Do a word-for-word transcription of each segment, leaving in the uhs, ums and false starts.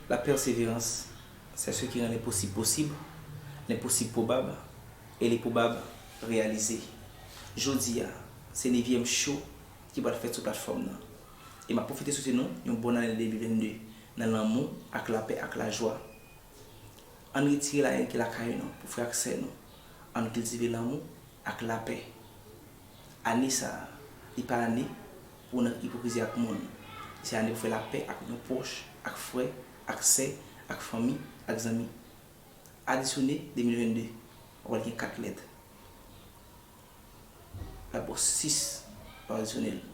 La persévérance, c'est ce qui rend l'impossible possible, l'impossible probable et l'improbable réalisé. Jodi a, se nevyèm show ki pral fèt sou platfòm nan. E m ap pwofite swete nou yon bòn ane de mil vennde nan lanmou, ak lapè, ak lajwa. Ann retire laèn ki lakay nou pou frè ak sè nou. Ann kiltive lanmou ak lapè. Ane sa a, li pa ane pou w nan ipokrizi ak moun. Se ane pou fè lapè ak nou pwòch, ak frè, ak sè, ak fanmi, ak zanmi. Adisyone de mil vennde, w ap wè l gen kat lèt. L ap ba w sis, w ap adisyone l.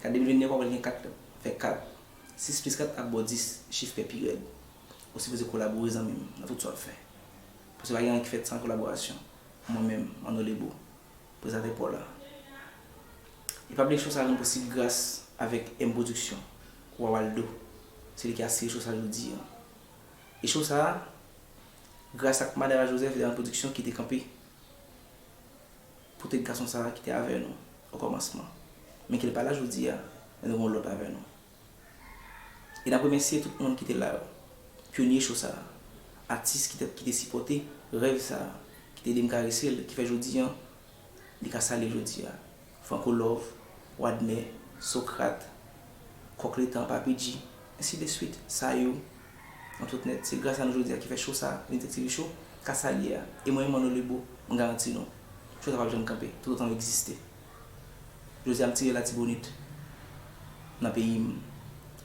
Kat de mil vennde, w ap wè l gen kat lèt, fè kat. Sis plis kat ap ba w dis, chif pè pi rèd. Ou sipoze kolabore, zanmi m, nan tout sa w ap fè. Paske pa gen anyen ki fèt san kolaborasyon. Mwen menm, Manno Lebo, prezantatè pa w la. E pa bliye show sa a rann posib gras avèk M Production, Wa Waldo. Se li ki asire show sa a jodi a. E show sa a, gras ak Madara Joseph de M Production ki te kanpe pou tèt gason sa a ki te avè nou o kòmansman, men ke l pa la jodi a, men nou gen yon lòt avè nou. E n ap remèsye tout moun ki te la yo, pyonye show sa a, atis ki te, ki te sipòte rèv sa a, ki te ede m karese l, ki fè jodi a, li ka salye jodi a. Franco Love, Wadner, Socrate, Kòk Letan, Papi G, ensi de swit, Sayou, Antoinette. Se gras a nou jodi a ki fè show sa a, Vintage T V Show, ka salye a. E mwen menm, Manno Lebo, m garanti nou, show sa p ap janm kanpe, toutotan w egziste. Jodi a, m tire Latibonit nan peyi m.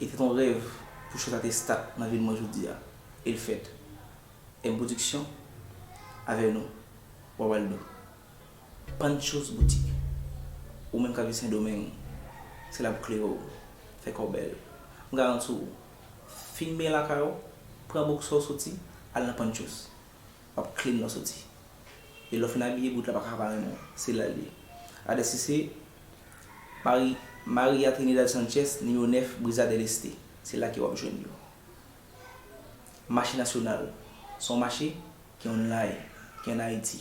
E te t on rèv pou show sa te start nan vil mwen jodi a. E l fèt. M Production, avè nou, Wa Waldo. Panchos Boutique. Ou menm k ap viv Sendomeng, se la pou klere w, fè kò w bèl. M garanti w, fin benyen lakay ou, pran boksè w soti, al nan Panchos. W ap clean lè w soti. E lè w fin abiye, bout la pa ka pa renmen w. Se la l ye. Adrès li se Mari, Maria Trinidad Sanchez, nimewo nèf, Brisa del Este. Se la ke w ap jwenn yo. Mache Nasyonal. Se yon mache ki online, ki ann Ayiti.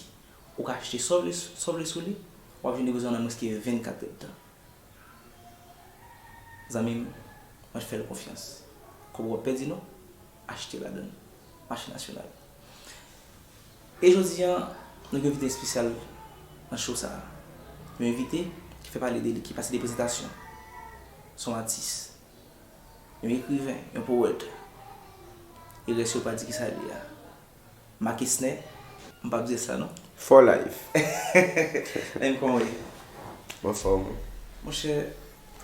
Ou ka achte sa w vle, sa w vle sou li, w ap jwenn li pou zòn nan mwens ke vennkat èdtan. Zanmi m, mwen fè l konfyans. Kòb w ap pèdi non, achte ladan l. Mache Nasyonal. E jodi a, nou gen yon envite espesyal nan show sa a. Yon envite ki fè pale de li, ki pase de prezantasyon. Se yon atis. Yon ekriven, yon powèt. E rès yo pa di kisa l ye a. Makisnè, m p ap di sa non. For life. Menm kòman w ye? M anfòm wi. Monchè,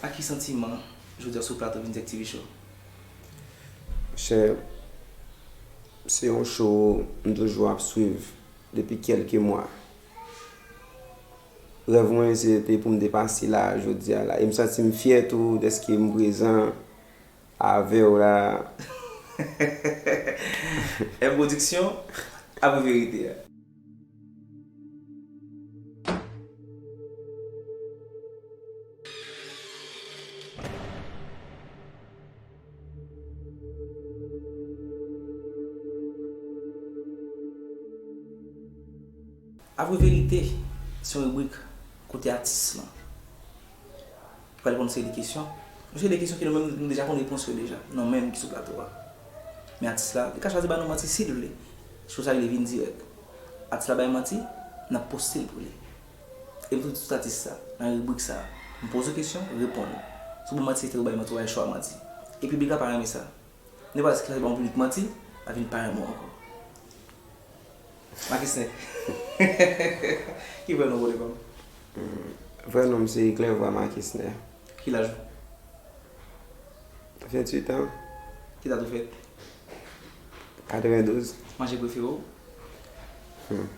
ak ki santiman jodi a sou plato Vintage T V Show? Monchè, se yon show m toujou ap swiv depi kèlke mwa. Rèv mwen se te pou m te pase la jodi a la. E m santi m fyè tou dèske m prezan avè w la. M Production, Avwe Verite a. Avwe Verite, se yon ribrik kote atis lan pral reponn seri de kesyon. Yon seri de kesyon ke nou menm nou deja konn repons yo deja, nou menm ki sou plato a. Men atis la, li ka chwazi ba nou manti si l vle. Show sa rele vin dirèk. Atis la bay manti, n ap poste l pou li. E m tou di tout atis sa, nan ribrik sa, m poze w kesyon, reponn. Si w ban manti, se ou bay manti, ou bay chwa manti. E piblik la pa renmen sa. Nenpòt ki chwazi ba yon piblik manti, l ap vin pa renmen w ankò. Makisnè. Ki vrè non w, bòdè pa m? Vrè non m se Clervois Makisnè. Ki laj ou? Venntuit an. Ki dat ou fèt? Katrevendouz. Manje prefere w? Hmm.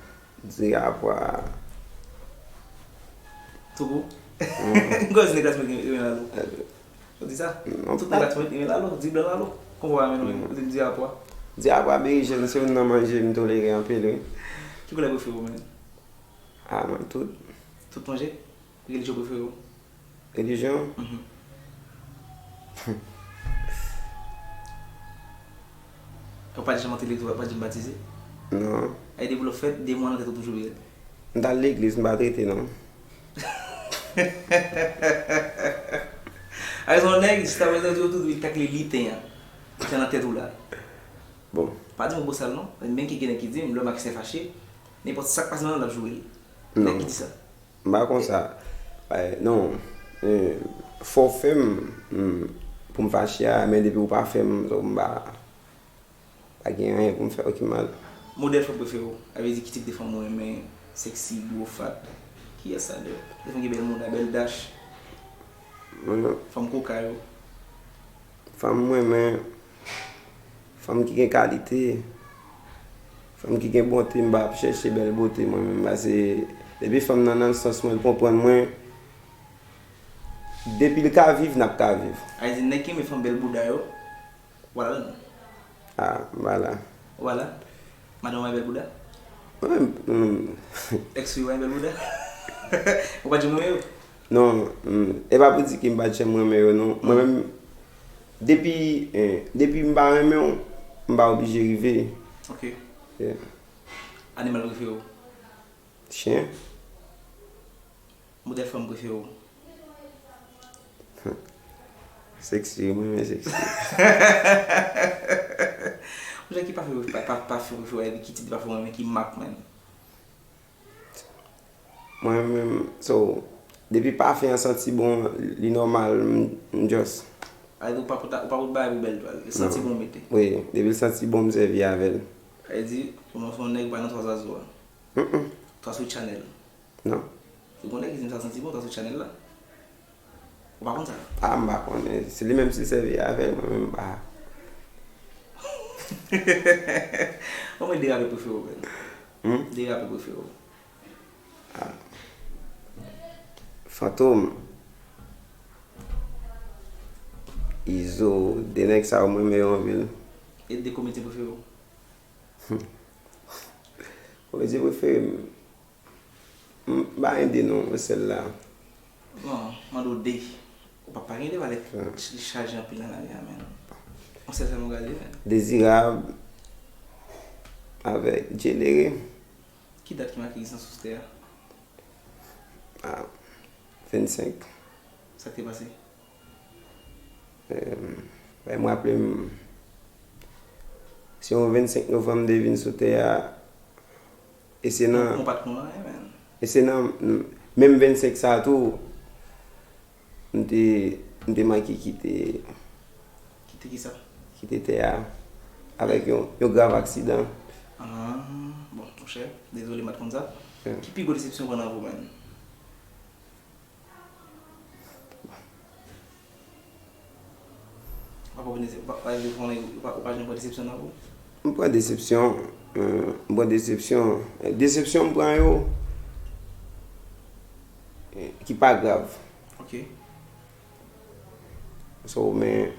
Diri a pwa. Tougou? Hmm. M kwè se nèg Latibonit ki renmen lalo. Ou di sa? Non, tout nèg Latibonit renmen lalo, diri blan lalo. Konpò pa renmen non, ou di m diri a pwa. Diri a pwa, berejèn, se youn nan manje m tolere anpil wi. Ki koulè prefere w menm? A, mwen tout. Tout manje? Relijyon prefere w? Relijyon? Mhm. Ou pa t janm antre legliz, ou pa t janm batize? Non. E depi lè w fèt, de mwa nan tèt ou toujou rèd. M t al legliz, m pa t rete non. A, se yon nèg, jis apre sa, ou toujou ap kalkile liten an. Sa nan tèt ou la. Bon. Pa di m ou bosal non. Men ki gen nèg ki di m, lè Maxen fache, nenpòt sa k pase nan l ap joure l. Gen nèg ki di sa. M pa konsa. Ay, non. Eh, fò w fè m mm, pou m fache a, men depi w pa fè m, m pa, pa gen anyen pou m fè w ki mal. Modèl fanm prefere w? Sa vle di ki tip de fanm ou renmen? Sexy, gwo, fat? Kiyès sa dèyè? De fanm ki bèl mouda, bèl dach? Mwen, Fanm koka yo? Fanm mwen renmen fanm ki gen kalite, fanm ki gen bonte, m pa ap chèche bèl bote mwen menm, pase depi fanm nan nan sans mwen, l konprann mwen, depi l ka viv, n ap ka viv. Sa vle di nèg ki renmen fanm bèl bouda yo, w a la ladan. Ah, vwala. W a la. Madanm ou pa bèl bouda? Mwen menm, mm, Ex ou yo pa bèl bouda? Ou pa janm renmen yo? non, mm, e pa pou di ke m pa t janm renmen yo, non. Mwen menm, depi, eh, depi m pa renmen w, m pa oblije rive. Ok. Yeah. Animal prefere w? Chen. Modèl fanm prefere w? Sexy, mwen renmen sexy. Ou jan ki pafen, pa, pa, pafen prefere w, ki tip de pafen w renmen, ki mak menm? Mwen menm, so, depi pafen an santi bon, li nòmal, m, m just. Sa vle di ou pa pot, ou pa pot bagay pou bèl twal, li santi bon mete. Wi, depi l santi bon, m sèvi avè l. Sa vle di, ou nan fon nèg pa nan twa zwazo a. Mm-mm. Twa sou channel. Non. Se gon nèg ki di m sa santi bon, twa sou channel la. Ou pa konn sa? Ah, m pa konnen. Se li menm si l sèvi avè l, mwen menm m pa. Bon, mwen de rapè prefere w, menn. Hmm? De rapè prefere w. Fantom. Izo, de nèg sa yo mwen renmen yo anpil. E de komedyen prefere w? Komedyen prefere m. M pa gen de non, yon sèl la. Bon, mande w de. Ou pa, pa gen de valè ki chaje anpil nan lari a, menn. Yon sèl sèlman w gade, menn. Dezirab avèk Djelere. Ki dat ki make egzistans sou tè a? Ah, vennsenk. Sa k te pase? Eh, bay m raple m, se yon vennsenk novanm m te vin sou tè a, e se nan, Mwen pa t konn anyen, menn. e se nan, menm vennsenk sa a tou, m te, m te manke kite, Kite ki sa? Kite tè a, avèk yon, yon grav aksidan. Ah, bon, monchè, dezole, m pa t konn sa. Yeah. Ki pi gwo desepsyon w pran nan vi w, menn? Ou pa pran desep-, ou pa, ou pa, ou pa, ou pa janm pran desepsyon nan vi w? M pran desepsyon, eh, m pran desepsyon. Desepsyon m pran yo, eh, ki pa grav. Ok. So, men,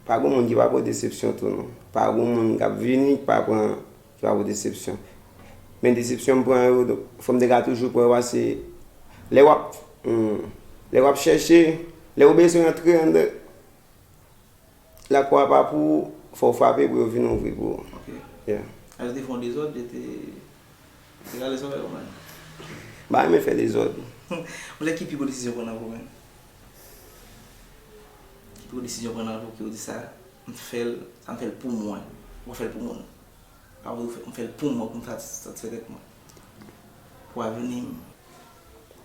pa gon moun ki pa pran desepsyon tou, non. Pa gon moun k ap vini ki pa pran, ki pa pran desepsyon. Men desepsyon m pran yo, donk, fò m te ka toujou pran yo, pase lè w ap, hmm, lè w ap chèche, lè w bezwen antre anndan lakò a pa pou ou, fò w frape pou yo vin ouvri pou ou. Ok. Yeah. A, yo te fè yon dezòd, yo te, te rale sou yo, man. M pa renmen fè dezòd. Monchè, ki pi gwo desizyon w pran nan vi w, menn? Ki pi gwo desizyon w pran nan vi w ki w di sa, m fè l, sa m fè l pou mwen. Ou pa fè l pou moun. Pa vle w fè, m fè l pou mwen, pou m satisfè tèt mwen. Pou avni m.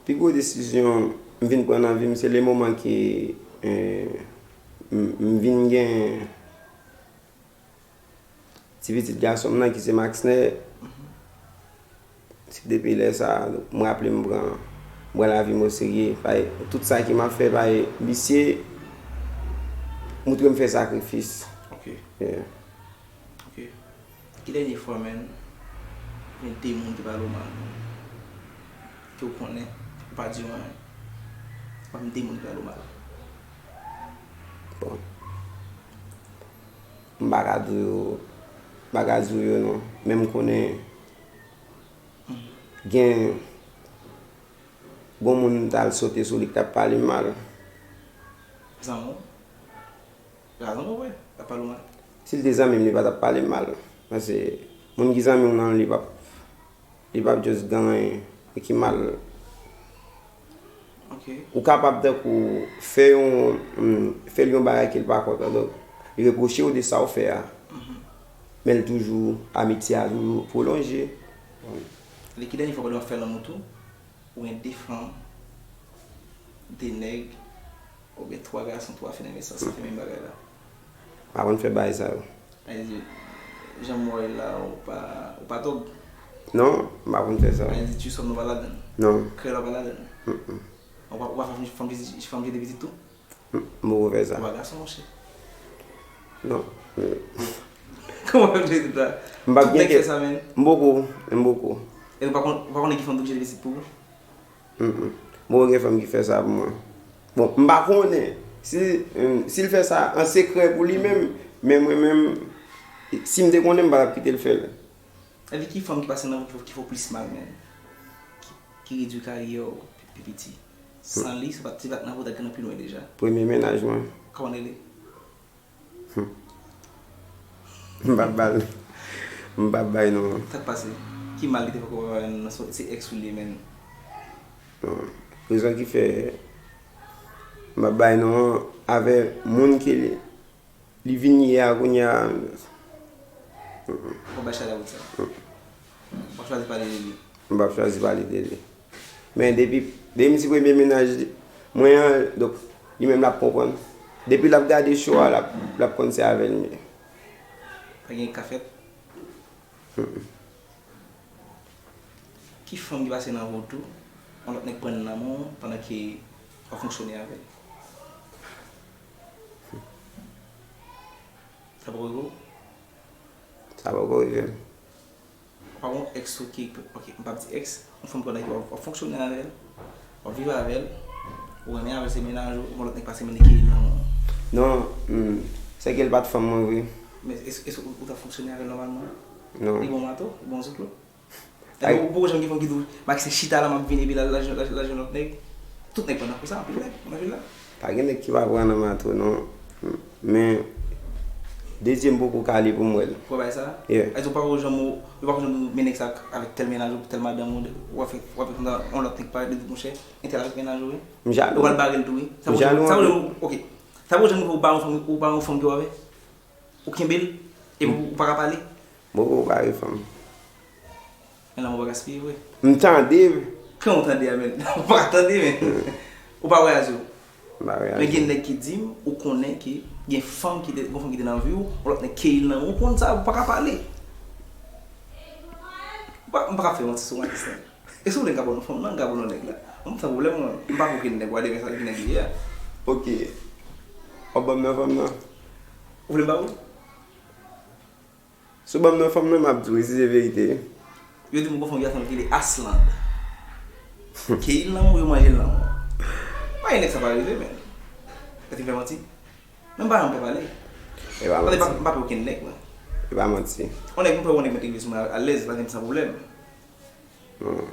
Pi gwo desizyon m vin pran nan vi m, se le moman ke, eh, m, m vin gen ti pitit gason m nan ki se Maxner. Se depi lè sa a, m raple m pran, m pran lavi m oserye. Paske tout sa ke m ap fè, paske misye montre m fè sakrifis. Ok. Yeah. Ok. Ki dènye fwa, menn, gen de moun ki pale w mal, menn? Ke w konnen, ou pa di yo anyen. Ban m de moun ki pale w mal. Bon. M pa ka di w yo, m pa ka di w yo non. Men m konnen gen, gon moun m t al sote sou li k t ap pale m mal. Zanmi w? Rason pou vre, ap pale w mal. Si l te zanmi m, li pa t ap pale m mal. Paske moun ki zanmi w nan, li p ap, li p ap just gen anyen ki mal. Ok. Ou kapab tankou fè yon, mm, fè l yon bagay ke l pa kontan. Donk, Li repwoche w de sa w fè a. Men l toujou, amitye a toujou pwolonje. Li ki dènye fwa pandan w ap fè lanmou tou, ou gen de fanm, de nèg, oubyen twa gason, twa fi nan men sa, sa fè menm bagay la? M pa konn fè bagay sa yo. Sa vle di, jan m wè w la, ou pa, ou pa tòg? Non, m pa konn fè sa. Sa vle di, tchwisòm nou pa ladann? Non. Krèl ou pa ladann? Mm, mm. Ou pa, ou pa fè fanm, fanm, fanm jete pitit tou? M poko fè sa. Ou pa gason, monchè. Non. Kòman w ap jete pitit la? M p ap gen kè. Tout nèg fè sa, menn. M poko, m poko. E ou pa konn, ou pa konnen ki fanm ki jete pitit pou ou? Mm, mm. M poko gen fanm ki fè sa pou mwen. Bon, m pa konnen. Si, mm, si l fè sa an sekrè pou li menm, men mwen menm, si m te konnen, m pa t ap kite l fè l. Sa vle di ki fanm ki pase nan ou ki fè, ki fè w plis mal menm? Ki, ki redui karyè w pi, pi piti? San li, se pa t, se pa t nan ou t ap gen nan pi lwen deja. Premye mennaj mwen. Kòman l rele? Hmm. M p ap ba l. M p ap bay non. Sa k pase? Ki mal li te fè w pa bay non? Se, se ex ou li ye menm? Non. Rezon ki fè m p ap bay non avè moun ke li, li vin ye a kounye a. Ou bay chalè wout sa. Ou pa chwazi pale de li. M p ap chwazi pale de li. Men depi, depi m ti premye mennaj li, mwen an, donk, li menm l ap konprann. Depi l ap gade show a, l ap, l ap konn se avè l m ye. Pa gen ka fèt. Ki fanm ki pase nan wout ou, yon lòt nèg pran nan men w pandan ke w ap fonksyone avè l? Sa poko rive w? Sa poko rive m. Ou pa gen yon ex ou ki, ok, m p ap di ex, yon fanm pandan ke w ap, w ap fonksyone avè l, w ap viv avè l, ou renmen avè l, se mennaj ou, yon lòt nèg pase mennen kiyè l nan men w? Non, hmm, sèke l pa t fanm mwen vre. Men èske, èske ou, ou t ap fonksyone avè l nòmalman? Non. Li bon mato? Li bon zouklo? Ay. Epi ou poko janm gen fanm ki di w, Maxi, chita la, m ap vini, epi l al, l al jwenn, l al jwenn lòt nèg? Tout nèg pran nan kou sa, anpil nèg, anpil la. Pa gen nèg ki pa pran nan mato, non. Men, de zye m poko kale pou m wè l. Pou wè bagay sa? Yeah. Èske ou pako janm, ou pako janm men nèg sa avèk tèl mennaj ou, tèl madanm ou, w ap fè, w ap fè konsa, yon lòt nèg pale, di, monchè, entèl avèk mennaj ou, wi. M jalou. Ou pral bare l tou, wi. M jalou anpil. Sa poko janm, ok. Sa poko janm rive ou ba yon fanm, ou ba yon fanm ke w avè? Ou kenbe l, epi ou, ou pa ka pale? M poko bare fanm. Men lanmou pa gaspiye vre. M tande. Kan ou tande a, men? Ou pa ka tande, men. Ou pa wè a zye w. M pa wè a zye. Men gen nèg ki di m, ou konnen ke gen fanm ki te, gen fanm ki te nan vi w, yon lòt nèg keyi l nan men w, ou konn sa, ou pa ka pale. M pa, m pa ka fè manti sou Maxi. E si w vle m ka ba w non fanm nan, m ka ba w non nèg la. Mwen m san pwoblèm, mwen. M pa pou okenn nèg, w a demen sa ki nèg li ye a. Ok. W ap ban m non fanm nan? Ou vle m ba ou? Si w ban m non fanm nan, m ap di w wi si se verite. Yo di m gon fanm ki ap fè l rele Asland. Keyi l nan men w, yo manje l nan men w. Pa gen nèg sa pa rive, men. Èske m fè manti? Men m pa janm pè pale. E pa manti. Tande, m pa, m pa pè okenn nèg, mwen. E pa manti. Yon nèg, m pè yon nèg mèt rive sou mwen alèz, pa gen san pwoblèm. Non.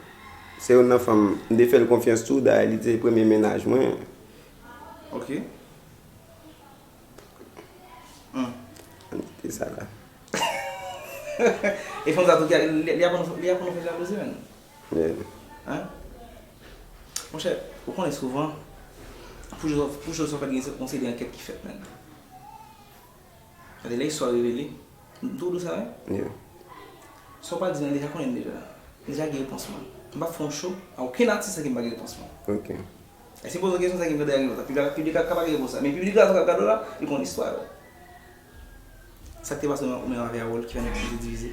Se youn nan fanm, m te fè l konfyans tou, dayè li te premye mennaj mwen. Ok. Hmm. Ann kite sa la. E fanm sa tou ki, li, li aprann, li aprann fè jalouzi, menn. Yeah. Hein? Monchè, ou konnen souvan, pou jodi, pou jodi sa fèt gen yon seri de ankèt ki fèt, menn. Gade, lè istwa revele, m tou di w sa, wi. Yeah. Sa w pral di lan deja konnen l deja. M deja gen repons mwen. M p ap fè yon show a okenn atis san ke m pa gen repons mwen. Ok. E si m poze w kesyon sa ki m gade a gen repons la. Piblik la, piblik la ka pa gen repons la. Men piblik la tou k ap gade w la, li konn istwa yo. Sa k te pase ou menm avè Harold ki fè nou divize divize?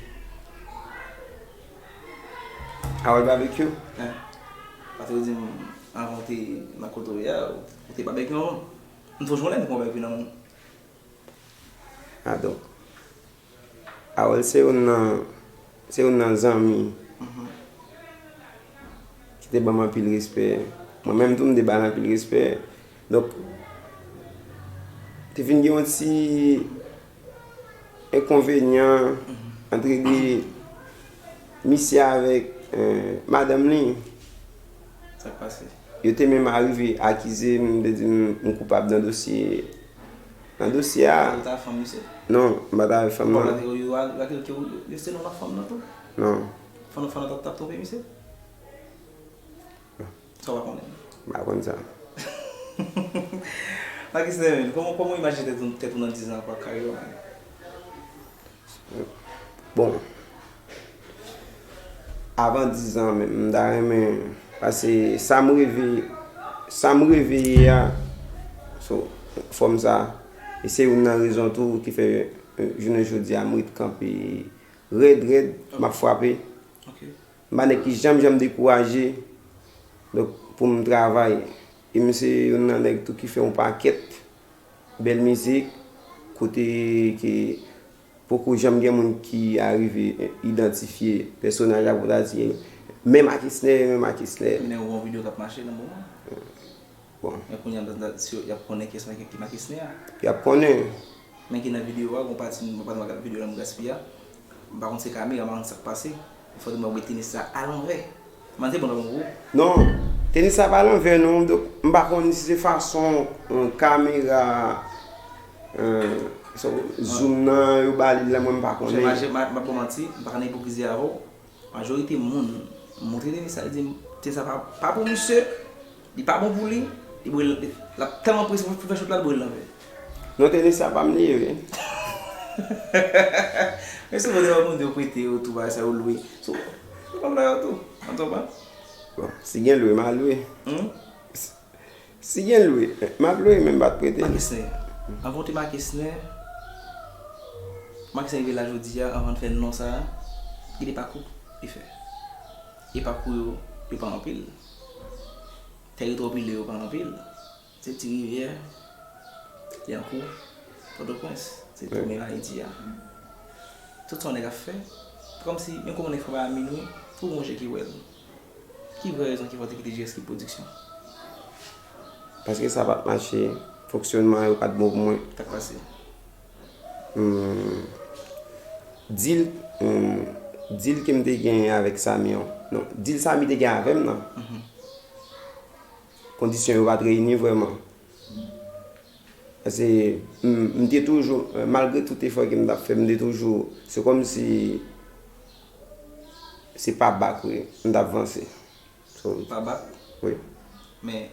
Harold Barbecue? Hein. Paske ou di m anvan w te nan kote w ye a, ou te barbecue anvan. M sonje yon lè m te pran barbecue nan men w. A, donk, Harold se youn nan, se youn nan zanmi ki te ban m anpil respè. Mwen menm tou, m te ba l anpil respè. Donk, te vin gen yon ti enkonvenyan antre de misye avèk, eh, madanm li. Sa k pase? Yo te menm arive akize m, m te di m, m koupab nan dosye, nan dosye a. Ou ta fanm misye? Non, m pa t avè fanm nan. Yo, yo, yo, yo, yo se non ak fanm nan tou? Non. Fanm, fanm nan t ap, t ap twonpe misye? Sa w pa konnen? M pa konn sa. Makisnè menm, kòman, kòman w imajine tèt ou, tèt ou nan diz an ankò ak karyè w menm? Bon, avan diz an menm, m ta renmen, paske sa m reve, sa m reve ye a, so, fòm sa, e se youn nan rezon tou ki fè, jounen jodi a, m ret kanpe rèd, rèd, m ap frape. M pa nèg ki janm, janm dekouraje, donk, pou m travay. E m se youn nan nèg tou ki fè yon pakèt bèl mizik, kote ke poko janm gen moun ki arive idantifye pèsonaj la pou ta di, men Makisnè, men Makisnè. Men ou gon videyo k ap mache nan moman. Bon. Men kounye a, si y ap konnen kiyès ki Makisnè a. Y ap konnen. Men ki nan videyo a, gon pati, m pa t gad videyo la, m gaspiye a. M pa konn se kamera, m pa konn sa k pase. Fò di mwen wè tenis sa alanvè. Mande bon nan bon gou. Non, tenis sa pa alanvè non. Donk, m pa konn si se fason yon kamera, euh, so, zoom nan yo ba li la, mwen m pa konnen. Monchè, m ap ba w manti, m pa ka nan ipokrizi avè w. Majorite moun montre tenis sa, li di tenis sa pa, pa pou misye, li pa bon pou li, li bril, l ap tèlman prese pou fè chòt la, li bril lanvè. Non, tenis sa pa m li ye, wi. Men souvan devan moun yo prete yo tou, bagay sa yo lwe. So, yo konn ba yo tou, an tou pa. Bon, si gen lwe, m a lwe. Hmm? Si gen lwe, m ap lwe, men m pa t prete. Makisnè. Anvan w te Makisnè, Makisnè rive la jodi a, anvan n fè non sa a, gen de pakou li fè. E pakou yo, yo pa anpil. Tèritwa w pile yo pa anpil. Se Ti Rivyè, Lyankou, Pòtoprens. Se tou menm Ayiti a. Tout sa yon nèg ap fè, kòmsi, menm kòman nèg fè bagay a minwi, tou gon je ki wè l. Ki vrè rezon ki fè w te kite G S Kid Production? Paske sa pa t mache, fonksyònman yo pa t bon pou mwen. Sa k pase? Hmm, deal, hmm, deal ke m te genyen avèk Samy an. Non, deal Samy te gen avè m nan. Kondisyon yo pa t reyini vrèman. Paske m, m te toujou, malgre tout efò ke m t ap fè, m te toujou, se kòmsi se pa bak wi, m t ap vanse. So, pa bak? Wi. Men,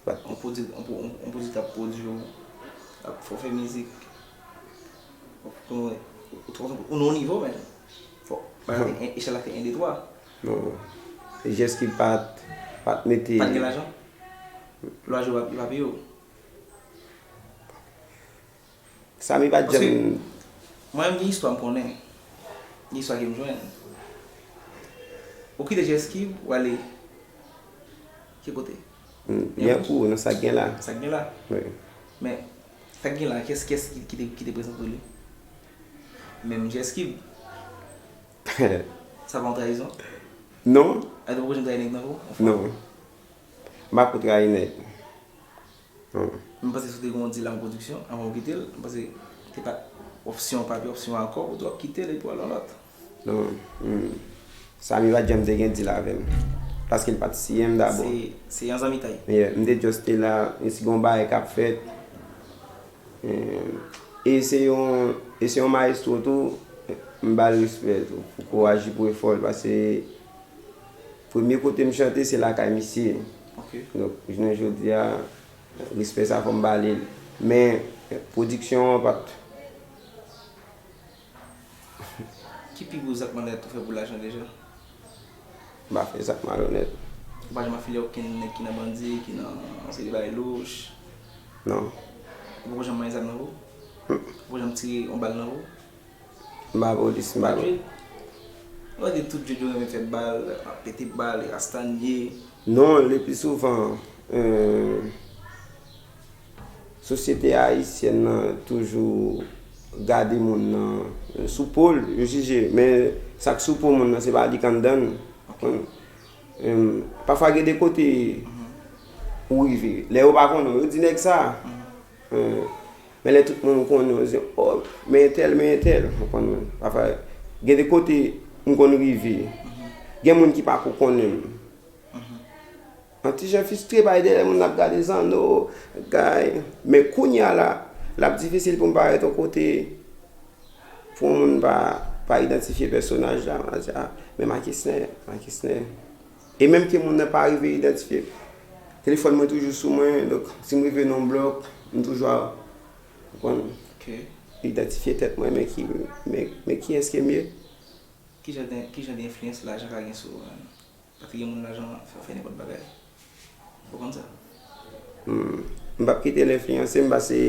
yon pwodui, yon pwo-, yon, yon pwodui t ap pwodui w, ap fè w fè mizik. Ou, ou, ou nan yon nivo, men fò bagay la te, echèl la te en, de, twa. Non. Jès ki pa t, pa t mete. Pa t gen lajan? Lwaje w pa, li pa peye w? Samy pa t janm. Paske mwen menm gen istwa m konnen. Gen istwa ke m jwenn. Ou kite G S Kid, w ale ki kote? Lyankou, nan sa k gen la. Sa k gen la? Wi. Men, sa k gen la, kiyès, kiyès ki, ki te, ki te prezante w li? Menm G S Kid. Sa pa yon trayizon? Non. Ay, ou poko janm trayi nèg nan vo? Non. M pa ko trayi nèg. M panse si w te gen yon deal ak yon pwodiksyon anvan w kite l, m panse te pa opsyon, pa gen opsyon ankò pou w ap kite l epi w al yon lòt. Non, hmm. Samy pa t janm te gen deal avè m. Paske l pa t siyen m dabò. Se, se yon zanmitay. Yeah, m te just te la, si gen yon bagay k ap fèt. Eh, e se yon, e se yon mayestwo tou, m ba l respè tou, pou kouraj li, pou efò l, paske premye kote m chante, se lakay misye. Ok. Donk, jounen jodi a, respè sa fò m ba li l. Men, pwodiksyon an pa t. Ki pi gwo zak malonèt ou fè pou lajan deja? M pa fè zak malonèt. Ou pa janm afilye ak okenn nèg ki nan bandi, ki nan yon seri de bagay louch? Non. Ou poko janm manyen zam nan vo? Hmm. Ou poko janm tire yon bal nan vo? M pa polis, m pa. Pa jwe? Ou wè de tout jwe yo renmen fè bal, ap pete bal, rasta n ye. Non, le pli souvan, euh, sosyete ayisyèn nan toujou gade moun nan sou po l, yo jije, men sa k sou po moun nan, se pa li k anndan l. Konprann? Em, pafwa gen de kote ou rive. Lè yo pa konnen w, yo di nèg sa. Em, men lè tout moun konnen w, yo di, o, men entèl, men entèl. Ou konprann? Pafwa, gen de kote m konn rive. Gen moun ki pa ko konnen m. Yon ti jan fristre, bay dèyè moun ap gade zanno, gay. Men kounye a la, l ap difisil pou m parèt yon kote, pou yon moun pa, pa idantifye pèsonaj la, m a di, a, men Makisnè, Makisnè. E menm ke moun nan pa rive idantifye, telefòn mwen toujou sou mwen, donk, si m rive nan yon blòk, M toujou ap, ou konprann, Ok. Idantifye tèt mwen, men ki, men, men kiyès ke m ye. Ki jan de, ki jan de enfliyans lajan ka gen sou ou, menn? Paske gen moun lajan fè w fè nenpòt bagay. Ou konn sa? Hmm. M p ap kite l enfliyanse m, paske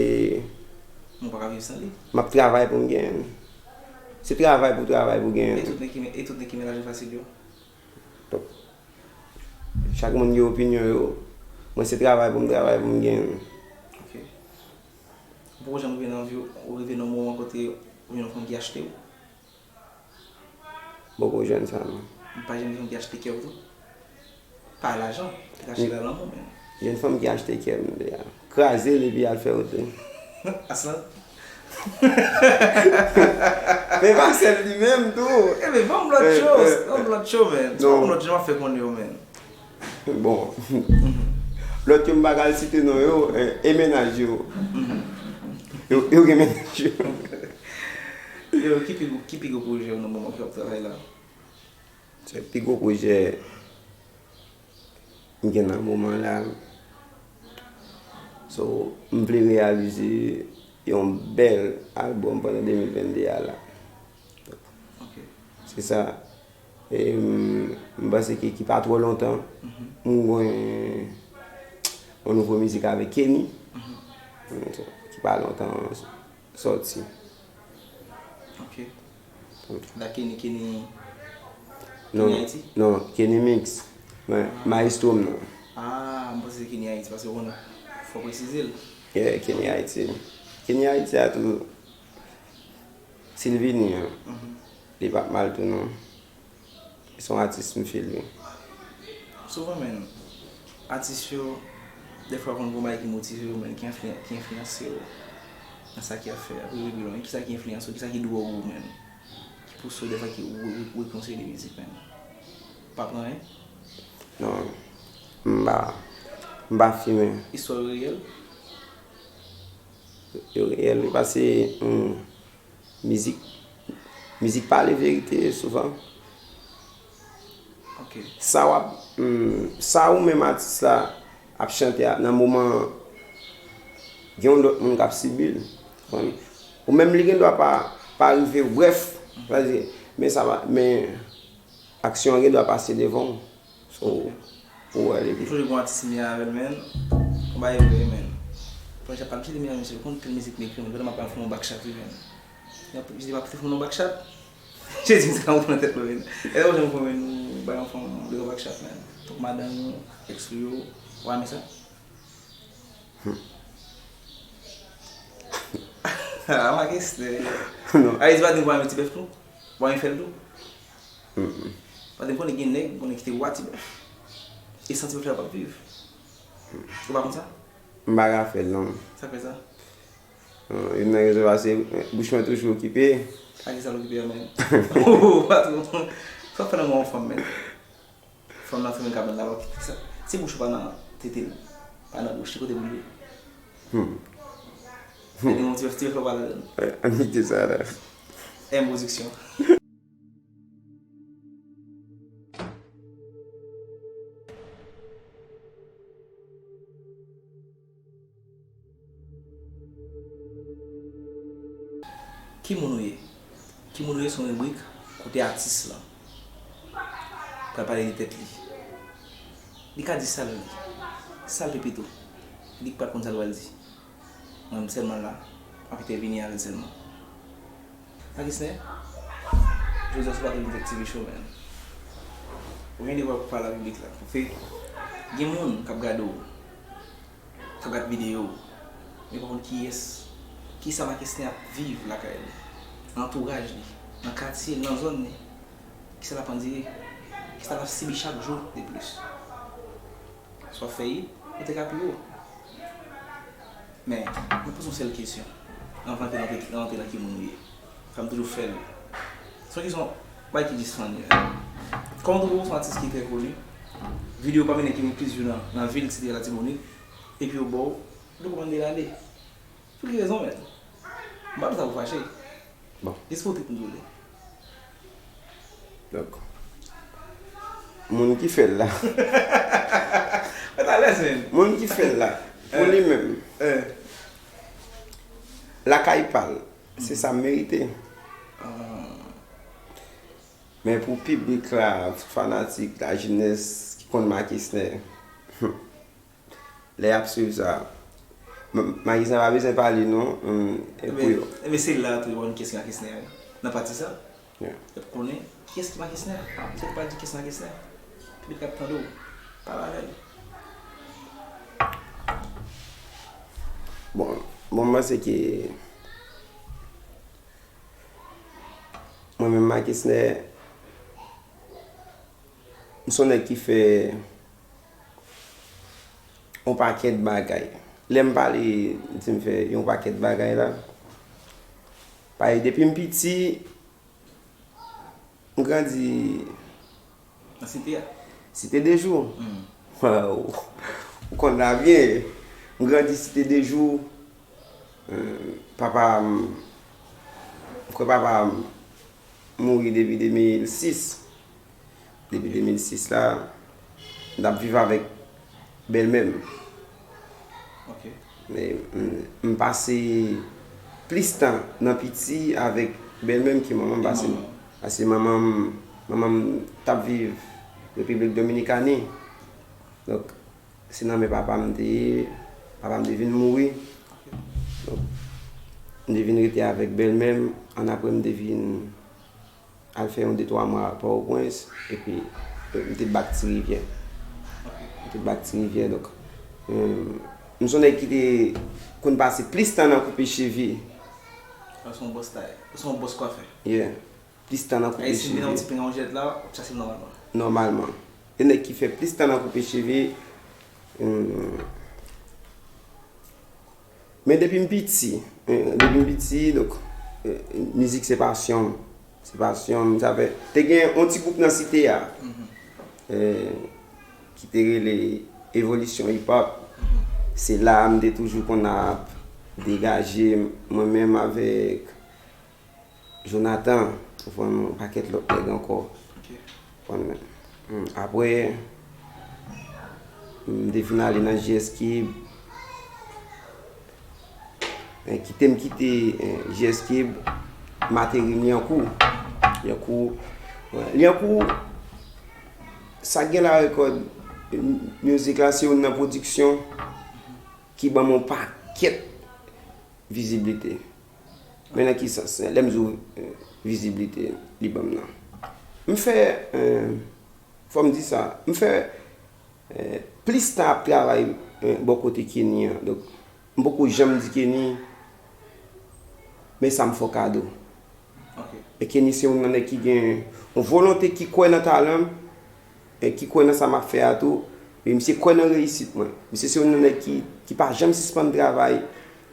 Ou pa ka viv san li. m ap travay pou m genyen l. Se travay pou travay pou genyen E l. tout nèg ki men, e tout nèg ki men lajan fasil yo. Chak moun gen opinyon yo. Mwen se travay pou m travay pou m genyen l. Ok. Ou poko janm rive nan vi w, ou rive nan yon moman kote ou jwenn yon fanm ki achte w? M poko jwenn sa non. Ou pa janm gen yon fanm ki achte kè w tou? Pa lajan, ki achte la lanmou menm. Jwenn fanm ki achte kè m deja. Kraze l epi al fè wout li. Aslan. Men pa sèl li menm tou. Ebyen, ban m lòt Eh, cho, eh, ban m lòt cho, menn. non. Ban m lòt cho, m ap fè konnen yo, menn. Bon. Lòt yo m pa ka al site non yo, eh, e mennaj yo. Yo, yo gen mennaj yo. Yo, ki pi gwo, ki pi gwo pwojè w nan moman ke w ap travay la? Se pi gwo pwojè m gen nan moman la. So, m vle reyalize yon bèl albòm pandan de mil venn de a la. Ok. Se sa. E m, m panse ke ki pa twò lontan, m gen yon nouvo mizik avèk Kenny. Ki pa lontan sòti. Ok. La Kenny, Kenny, Non, Kenny Haiti? Non, Kenny Mix. Men, maestro m nan. Ah, m panse se Kenny Haiti, paske ou konn, fò presize l. Yeah, Kenny Haiti. Kenny Haiti a tou, si l vini, li p ap mal tou non. Se yon atis m feel wi. Souvan, menn, atis yo, dèfwa konn gon bagay ki motive yo, menn, ki enfli-, ki enfliyanse yo nan sa ki ap fè a. Pou yo rive lwen, kisa ki enfliyanse yo, kisa ki dwòg ou, menn? Ki pouse yo dèfwa ki ou, ou, ou konseye de mizik, menn? Pa pran anyen? Non, m pa, m pa fimen. Istwa yo reyèl? Yo reyèl wi, paske, hmm, mizik, mizik pale verite souvan. Ok. Sa w ap, hmm, sa ou menm atis la ap chante a, nan moman an, gen yon lòt moun k ap sibi l. Ou menm li gen dwa pa, pa rive w, brèf, sa vle di, men sa va, men aksyon an gen dwa pase devan w. So, ou wè li. M sonje gon atis m ye avè l, menn. Yon bagay vre, menn. Premye chap pa m chite, menn, misye konn pil mizik m ekri, menn. Pandan m ap fè yon back chat wi, menn. Misye pa te fè yon back chat. Jezi, misye ka monte nan tèt mwen, menn. E ou janm konn, menn, nou bay yon fanm de back chat, menn. Tankou madanm ou, ex ou yo, ou pa renmen sa? Ah, ma kestè. Non. Ayiti pa di m pa renmen ti bèf tou? Ou pa renmen fè l tou? Paske m konnen gen nèg, konnen ki te wa ti bèf. E san ti bèf la p ap viv. Ou pa konn sa? M pa ka fè l non. Sa k fè sa? Youn nan rezon paske bouch mwen toujou okipe. A kisa l okipe a menm? Ou pa twò. Sa w fè nan men yon fanm menm? Fanm nan fèmen kabann la, w ap kite sa. Si bouch ou pa nan tete l, pa nan bouch, ki kote pou l ye? Mete yon ti bèf, ti bèf la pa ladann. Ann kite sa la. M pwodiksyon. Ki moun ou ye? Ki moun ou ye se yon ribrik kote atis lan pral pale de tèt li. Li ka di sa l vle, sa l vle pito. Li pral konn sa l pral di. Mwen m sèlman la, m ap entèvini avè l sèlman. Takisnè, jodi a se pa te vin fè T V show, menn. Ou gen devwa pou pale ak piblik la. Paske gen moun k ap gade w, k ap gade videyo w, men pa konn kiyès, kisa Makisnè ap viv lakay li, nan antouraj li, nan katye l, nan zòn li. Kisa l ap andire, kisa l ap sibi chak jou de plis. Sa w ap fè ye, ou te ka pi wo. Men, mwen poze yon sèl kesyon anvan ke n antre, n antre nan ki moun ou ye. Sa m toujou fè l. Se yon kesyon, bagay ki jis funny, menn. Kòman w twouve w se yon atis ki trè koni? Videyo w pa mennen ki gen plis view nan, nan vil Site Latibonit. Epi yo ba w, ou poko konn de lane. Pou ki rezon, menn? M pa di sa pou fache. Bon. Jis pou w trip m di w li. Donk, moun ki fè l la. Mwen ta lèz, menn. Moun ki fè l la, pou li menm, Eh. lakay pa l. Se sa m merite. Men pou piblik la, fanatik, lajenès ki konn Makisnè, lè y ap swiv sa, Makisnè pa bezwen pale non. Ebyen, se la tou yo konn kiyès ki Makisnè nan pati sa. Y ap konnen kiyès ki Makisnè. Misye pa di kiyès Makisnè. Piblik ap tande w. Pale avè l. Bon, bon, mwen se ke mwen menm Makisnè, m se yon nèg ki fè yon pakèt bagay. Lè m pale, m di m fè yon pakèt bagay la. Paske depi m piti, m grandi nan Site a. Site de Jou. Ou konn la byen. M grandi Site de Jou. Papa m, m kwè papa m mouri depi de mil sis. Depi de mil sis la, m t ap viv avèk bèlmè m. Men m, m pase plis tan nan piti avèk bèlmè m ke manman m pase. Paske manman m, manman m t ap viv Repiblik Dominikani. Donk, se nan men papa m te ye. Papa m te vin mouri. Donk, m te vin rete avèk bèlmè m. Annapre, m te vin al fè yon de twa mwa Pòtoprens. Epi, m te bak Ti Rivyè. M te bak Ti Rivyè. Donk, m se yon nèg ki te konn pase plis tan nan koupe cheve. Ou se yon bòs tay. Ou se yon bòs kwafè. Yeah. Plis tan nan koupe cheve. Ayisyen vin nan yon ti plen yon jèt la, w ap chache l nòmalman. Nòmalman. E nèg ki fè plis tan nan koupe cheve. Men depi m piti, depi m piti, donk, mizik se pasyon m. Se pasyon m. Sa fè, te gen yon ti gwoup nan Site a ki te rele Evolisyon Hip Hop. Se la a m te toujou konn ap degaje m, mwen menm avèk Jonathan, ou konprann, yon pakèt lòt nèg ankò. Apre, m te vin ale nan J S Kib. Kite m kite J S Kib, m ateri Lyankou. Lyankou, Lyankou, sa gen la rekòd mizik la, se youn nan pwodiksyon ki ban m yon pakèt viziblite. Men nan ki sans? Lè m di w viziblite li ban m nan, m fè, fò m di sa, m fè plis tan ap travay bò kote Kenny an. Donk, m poko janm di Kenny, men sa m fè w kado. E Kenny se youn nan nèg ki gen yon volonte, ki kwè nan talan m, e ki kwè nan sa m ap fè a tou. E misye kwè nan reyisit mwen. Misye se youn nan nèg ki, ki pa janm sispann travay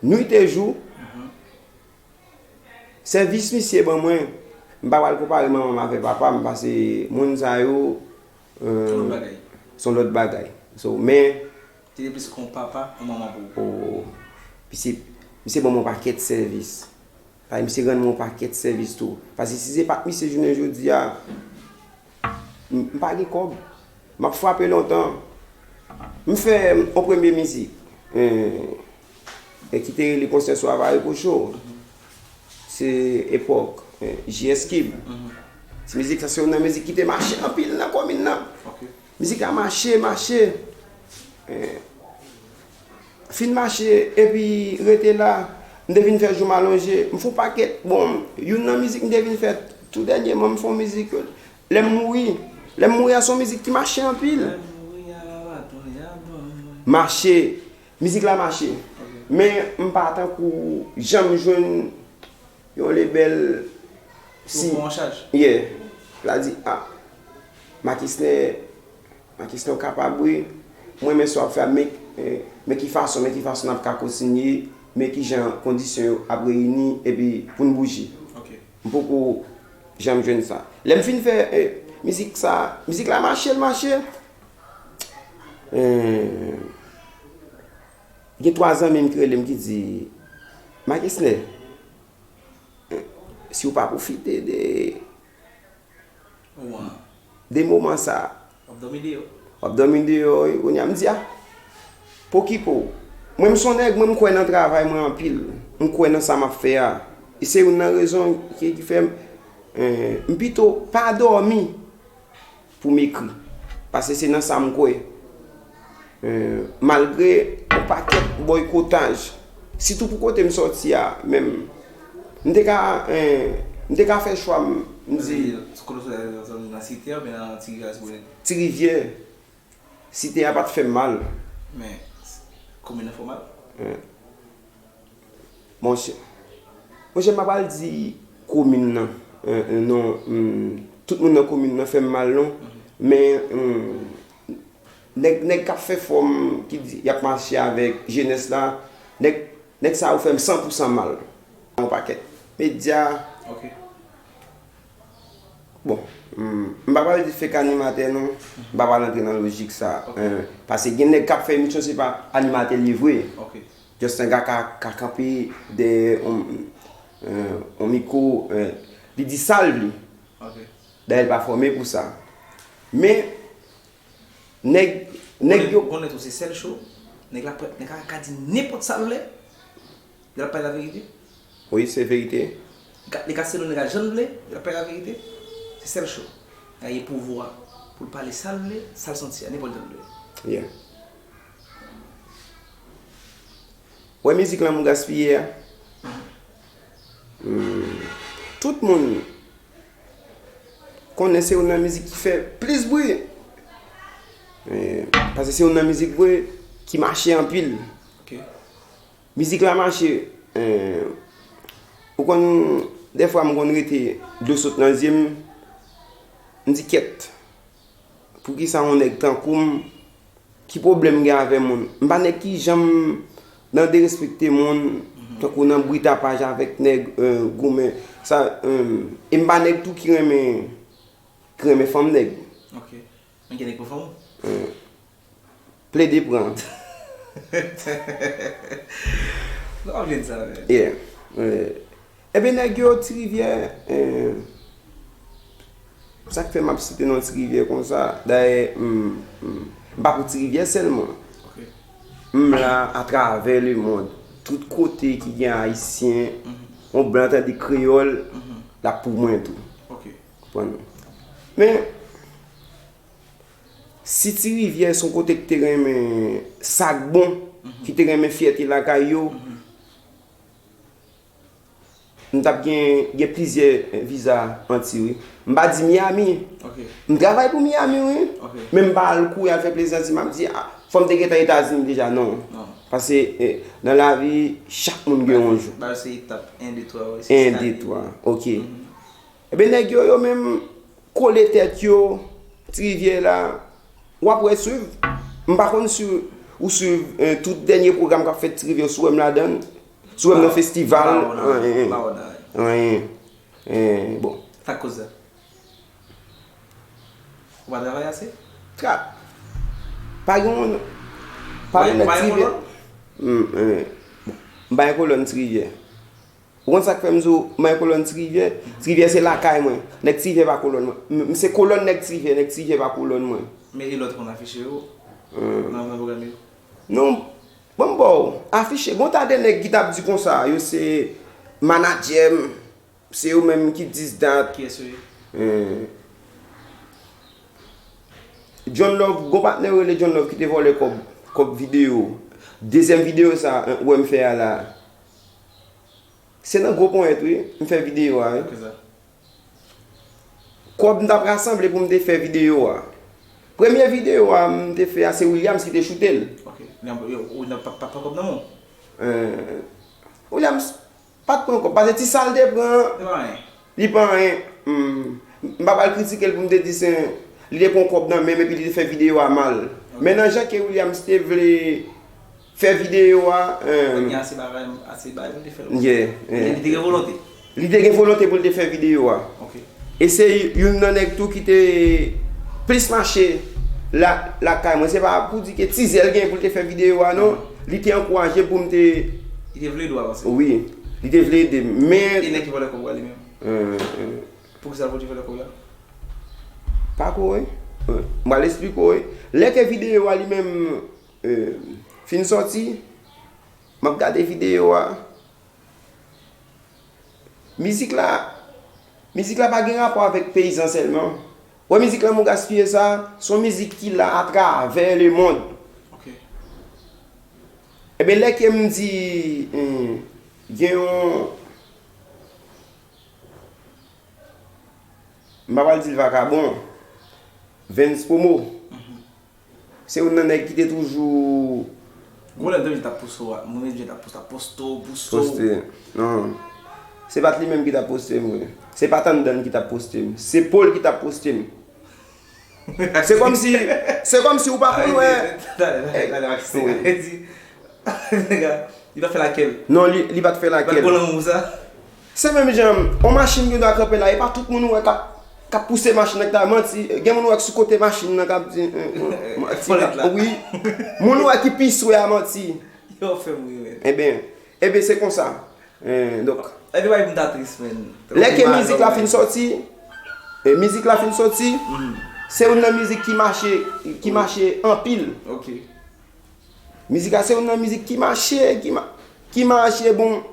nwit e jou. Sèvis misye ban mwen, m pa pral konpare manman m avè papa m, paske moun sa yo, se yon lòt bagay. So, men, Te gen plis ke yon papa, yon manman pou ou. Misye, misye ban m yon pakèt sèvis. Paske misye rann mwen yon pakèt sèvis tou. Paske si se pa t misye jounen jodi a, m, m pa gen kòb. M ap frape lontan. M fè yon premye mizik, e ki te rele Konsyans w ava reproche w. Se epòk J S Kib. Ti mizik sa se youn nan mizik ki te mache anpil nan komin nan. Mizik la mache, mache. Fin mache, epi rete la. M te vin fè jou m alonje. M fè yon pakèt, bon, youn nan mizik m te vin fè tou dènyèman, m fè yon mizik, Lè m mouri. Lè m mouri a se yon mizik ki mache anpil. Mache. Mizik la mache. Men m pa tankou janm jwenn yon lebèl si. Yeah. La di, ah, Makisnè, Makisnè w kapab wi. Mwen men sa w ap fè a, men, men ki fason, men ki fason n ap ka kontinye, men ki jan kondisyon yo ap reyini epi pou n bouje. M poko janm jwenn sa. Lè m fin fè mizik sa, mizik la mache, l mache. Gen twa zanmi m ki rele m ki di, Makisnè, si w pa pwofite de, de moman sa, w ap dòmi deyò. W ap dòmi deyò, wi. Kounye a m di, a, pokipo. Mwen m se yon nèg, mwen m kwè nan travay mwen anpil. M kwè nan sa m ap fè a. E se youn nan rezon ki, ki fè m, eh, m pito pa dòmi pou m ekri. Paske se nan sa m kwè. Eh, malgre yon pakèt bòykotaj, sitou pou kote m sòti a menm, m te ka, eh, m te ka fè chwa m, m di, Kote w sòti a, nan Site oubyen nan Ti Rivyè Lasibonit? Ti Rivyè. Site a pa t fè m mal. Men, komin nan fè w mal? Eh. Monchè, monchè, m pa pral di komin nan, eh, eh, non, hmm, tout moun nan komin nan fè m mal, non. Men, hmm, nèg, nèg k ap fè fòm, ki di y ap mache avèk jenès la, nèg, nèg sa yo fè m san pou san mal. Yon pakèt medya. Ok. Bon, m, m pa pral di fake animatè non, m pa pral antre nan lojik sa. Ok. Eh, paske gen nèg k ap fè emisyon, se pa animatè li ye vre. Ok. Justin ka, ka, ka kanpe dèyè yon, eh, yon mikwo, eh, li di sa l vle. Ok. Dayè, l pa fòme pou sa. Men, nèg, nèg yo. Konnen tou, se sèl show, nèg la, nèg la ka di nenpòt sa l vle, l ap pale laverite. Wi, se verite. Li ka, li ka selon nèg la jan l vle, l ap pale laverite. Se sèl show. Nèg la gen pouvwa pou l pale sa l vle, sa l santi a, nenpòt jan l vle. Yeah. Wè mizik lanmou gaspiye a. Hmm. Tout moun konnen se youn nan mizik ki fè plis bri. Eh, paske se youn nan mizik vre ki mache anpil. Ok. Mizik la mache, eh, ou konn, dèfwa m konn rete dlo sot nan zye m, m di kèt. Poukisa yon nèg tankou m, ki pwoblèm m gen avè moun? M pa nèg ki janm nan derespekte moun, tankou nan bri tapaj avèk nèg, eh, goumen. Sa, eh, e m pa nèg tou ki renmen, ki renmen fanm nèg. Ok. Men gen nèg pou fanm ou? Eh, plede pran. Non, pa vle di sa, men. Yeah. Eh, Ebyen, nèg yo, Ti Rivyè, eh, sa k fè m ap site non Ti Rivyè konsa, dayè, m, m, m pa pou Ti Rivyè sèlman. Ok. M la atravè lemonn. Tout kote ki gen Ayisyen, yon blan tande kreyòl, l ap pou mwen tou. Ok. Konprann? Men, si Ti Rivyè se yon kote ki te renmen sa k bon, ki te renmen fyète lakay yo, m t ap gen, gen plizyè, eh, viza anti wi. M pa di Miami. Ok. M travay pou Miami wi. Ok. Men m pa al kouri al fè plezanti, m ap di, ah, fò m te gentan Etazini deja, non. Non. Paske, eh, nan lavi, chak moun gen yon jou. Bagay se etap, en, de, twa, wi, se stadi. En, de, twa, ok. Mhm. Ebyen, nèg yo, yo menm, kole tèt yo, Ti Rivyè la, w ap wè swiv. M pa konn si ou swiv, eh, tout dènye pwogram k ap fèt Ti Rivyè, si w wè m ladan l, si w wè m nan festival, anyen, anyen, bon. Sa k koz sa? Ou pa travay ase? Tra-, pa gen yon, pa gen nèg Ti Rivyè. M, eh, bon, m pa gen kolòn Ti Rivyè. Ou konn sa k fè m di w, m pa gen kolòn Ti Rivyè? Ti Rivyè se lakay mwen. Nèg Ti Rivyè pa kolòn mwen. M, m se kolòn nèg Ti Rivyè, nèg Ti Rivyè pa kolòn mwen. Men ki lè w te konn afiche yo nan, nan pwogram yo? Non, ban m ba w. Afiche, gon ta de nèg ki t ap di konsa, yo se manadjè m, se yo menm ki dis dat. Kiyès yo ye? Eh. John Love, gon patnè yo rele John Love ki te vòlè kòb, kòb videyo. Dezyèm videyo sa, eh, ou wè m fè a la. Se nan gwo ponyèt wi, m fè videyo a wi. Kòb m t ap rasanble pou m te fè videyo a. Premye videyo a m te fè a, se Williams ki te choute l. Ok. Nan, yo, ou nan pa, pa, pa kòb nan men w? Eh, Williams pa t pran kòb, paske ti sa l te pran, li pa anyen. M, m pa pral kritike l pou m te di se, li te pran kòb nan men m epi li te fè videyo a mal. Ok. Men nan jan ke Williams te vle fè videyo a, eh, gen ase bagay, ase bagay pou l te fè l. Yeah, yeah. Li te gen volonte. Li te gen volonte pou l te fè videyo a. Ok. E se youn nan nèg tou ki te plis mache la, lakay mwen. Se pa pou di ke ti zèl gen pou l te fè videyo a, non. Li te ankouraje m pou m te. Li te vle ede w avanse. Wi. Li te vle ede m, men. E nèg ki vòlè kòb la li menm? Eh, eh. Poukisa l voye vòlè kòb la? Pa ko, wi. Eh, m pral esplike w, wi. Lè ke videyo a li menm, eh, fin sòti, m ap gade videyo a. Mizik la, mizik la pa gen rapò avèk peyizan sèlman. Wè mizik Lanmou Gaspiye sa, se yon mizik ki la atravè lemonn. Ok. Ebyen, lè ke m di hmm, gen yon. M pa pral di l vakabon. Vens Promo. Se youn nan nèg ki te toujou. Gwo lè m te menm t ap pouse w, mwen menm t ap pouse, t ap poste w, pouse w. Poste. Non. Se pa t li menm ki t ap poste m, vre. Se pa Tandan ki t ap poste m. Se Paul ki t ap poste m. Se kòmsi, se kòmsi ou pa konn wè. Talè, talè, talè, Maxime di. Nèg la, li pa fè lakèl. Non, li, li pa t fè lakèl. Li pa t gwo lanmou pou sa. Se menm jan, yon machin gen dwa kanpe la, e pa tout moun ou wè k ap, k ap pouse machin nan ki ta manti. Gen moun ou wè k sou kote machin nan k ap di, eh, eh, manti la. Wi. Moun ou wè ki pi swe a manti. Yo fè m ri, men. Ebyen, ebyen, se konsa. Eh, donk. Ebyen, pa pou m ta tris, men. Lè ke mizik la fin sòti, eh, mizik la fin sòti, se youn nan mizik ki mache, ki mache anpil. Ok. Mizik la se youn nan mizik ki mache, ki, ma, ki mache, bon.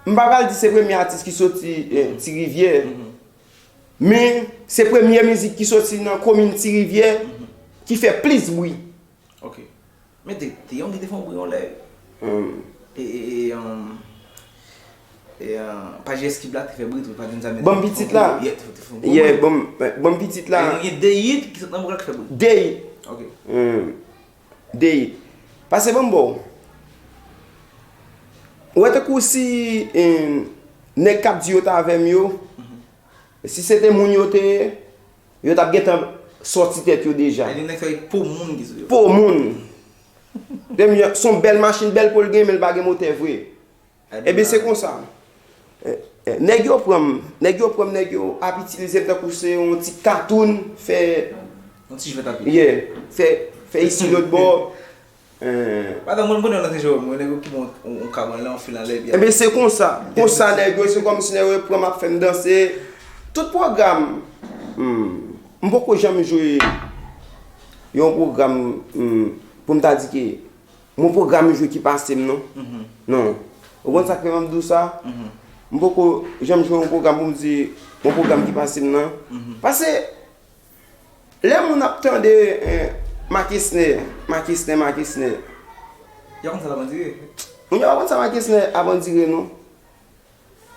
M pa pral di se premye atis ki soti eh, Ti Rivyè, men se premye mizik ki soti nan komin Ti Rivyè ki fè plis bri. Ok. Men te, te yon ki te fè yon bri yon lè. E, e, e, um, e, uh, pa J S Kib la te fè bri tou, pa Gunza men. Bon pitit la. Yeah, bon, bon pitit la. E nou gen de hit ki sot nan bri la ki fè bri. De hit. Ok. Hmm. De hit. Pase ban m ba w. Ou wè tankou si eh, nèg k ap di yo t avè m yo, si se te moun yo te ye, yo t ap gentan sòti tèt yo deja. Sa vle di nèg sa yo po moun ki sou yo. Po moun. Dèmye, se yon bèl machin, bèl po l gen, men l pa gen motè vre. Ebyen se konsa. Eh, eh, nèg yo pran m, nèg yo pran m, nèg yo ap itilize m tankou se yon ti katoun, fè. Yon ti jwèt ap ye. Yeah, fè, fè isi lòtbò. Eh. Padan mwen, m konnen yon lòt jwè, mwen, nèg yo koupe yon, yon, yon kab anlè, yon fil anlè, epi. Ebyen se konsa. Konsa nèg yo, se kòmsi nèg yo pran m ap fè m danse. Tout pwogram, hmm, m poko janm jwe yon pwogram hmm, pou m ta di ke Yon pwogram jwe ki pase m non. Non. Ou konn sa k fè m ap di w sa? M poko janm jwe yon pwogram pou m di yon pwogram ki pase m nan. Paske lè moun ap tande eh, Makesnè, Makesnè, Makesnè. Yo konn sa l ap andire. Moun yo pa konn sa Makesnè ap andire non.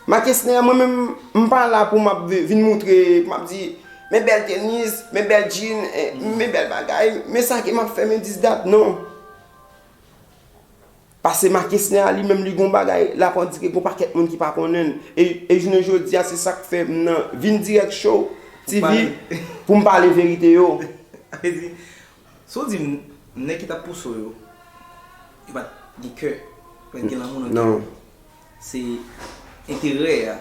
Makesnè, mwen menm, m pa la pou m ap vi- vin moutre, pou m ap di, men bèl tenis, men bèl jean, eh, men bèl bagay, men sa ke m ap fè, men dis dat, non. Paske Makesnè a li menm li gon bagay, l ap andire gon pakèt moun ki pa konnen l. E, e jounen jodi a, se sa k fè m nan vin dirèk show, T V, pou m pale verite yo. Sa vle di, si w di m, nèg ki t ap pouse w yo, yo pa t gen kè, yo pa t gen lanmou nan kè yo. Se enterè a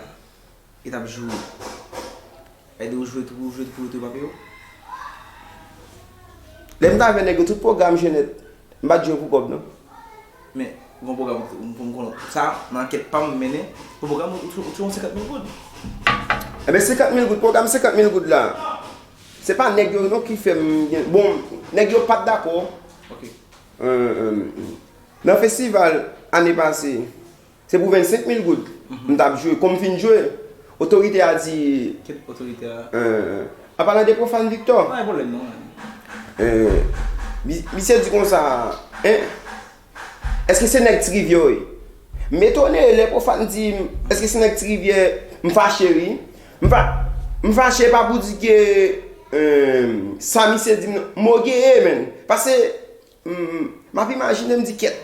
ki t ap joure. Èske ou jwe tou, ou jwe tou pou yo te pape yo? Lè m t avè nèg yo, tout pwogram jwe nèt, m pa t jwe pou kòb non. Men, gon pwogram pou m konnen. Sa, nan ankèt pa m mennen, gon pwogram ou te yon senkant mil goud. Enben, senkant mil goud, pwogram senkant mil goud la. Se pa nèg yo non ki fè m gen. Bon, nèg yo pa t dakò. Ok. Nan festival ane pase, se pou vennsenk mil goud m t ap jwe. Kon m fin jwe, otorite a di. Ki otorite a? An palan de Profane Victor. Pa gen pwoblèm non. Misye di konsa, en. Èske se nèg Ti Rivyè w ye? M etone lè Profane di m, èske se nèg Ti Rivyè, m fache wi. M fa, m fache pa pou di ke sa misye di m nan, m ogeye menn. Paske m, m ap imajine m di kèt.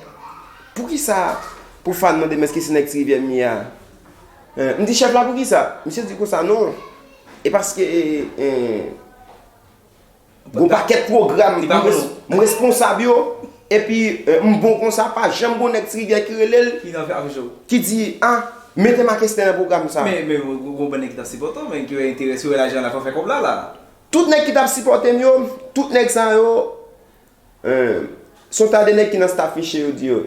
Poukisa Profane mande m èske se nèg Ti Rivyè m ye a? M di chèf la poukisa? Misye di konsa non. E paske Gon pakèt pwogram, m responsab yo, epi m bon konsa, pa janm gon nèg Ti Rivyè ki rele l, ki di, a, mete Makesnè nan pwogram sa. Men, men, gon, gon, gon bann nèg ki t ap sipòte w, men ki wè enterè, si yo wè lajan la, fò fè kòb la, la. Tout nèg ki t ap sipòte m yo, tout nèg sa yo, se yon ta de nèg ki nan staff misye yo di yo.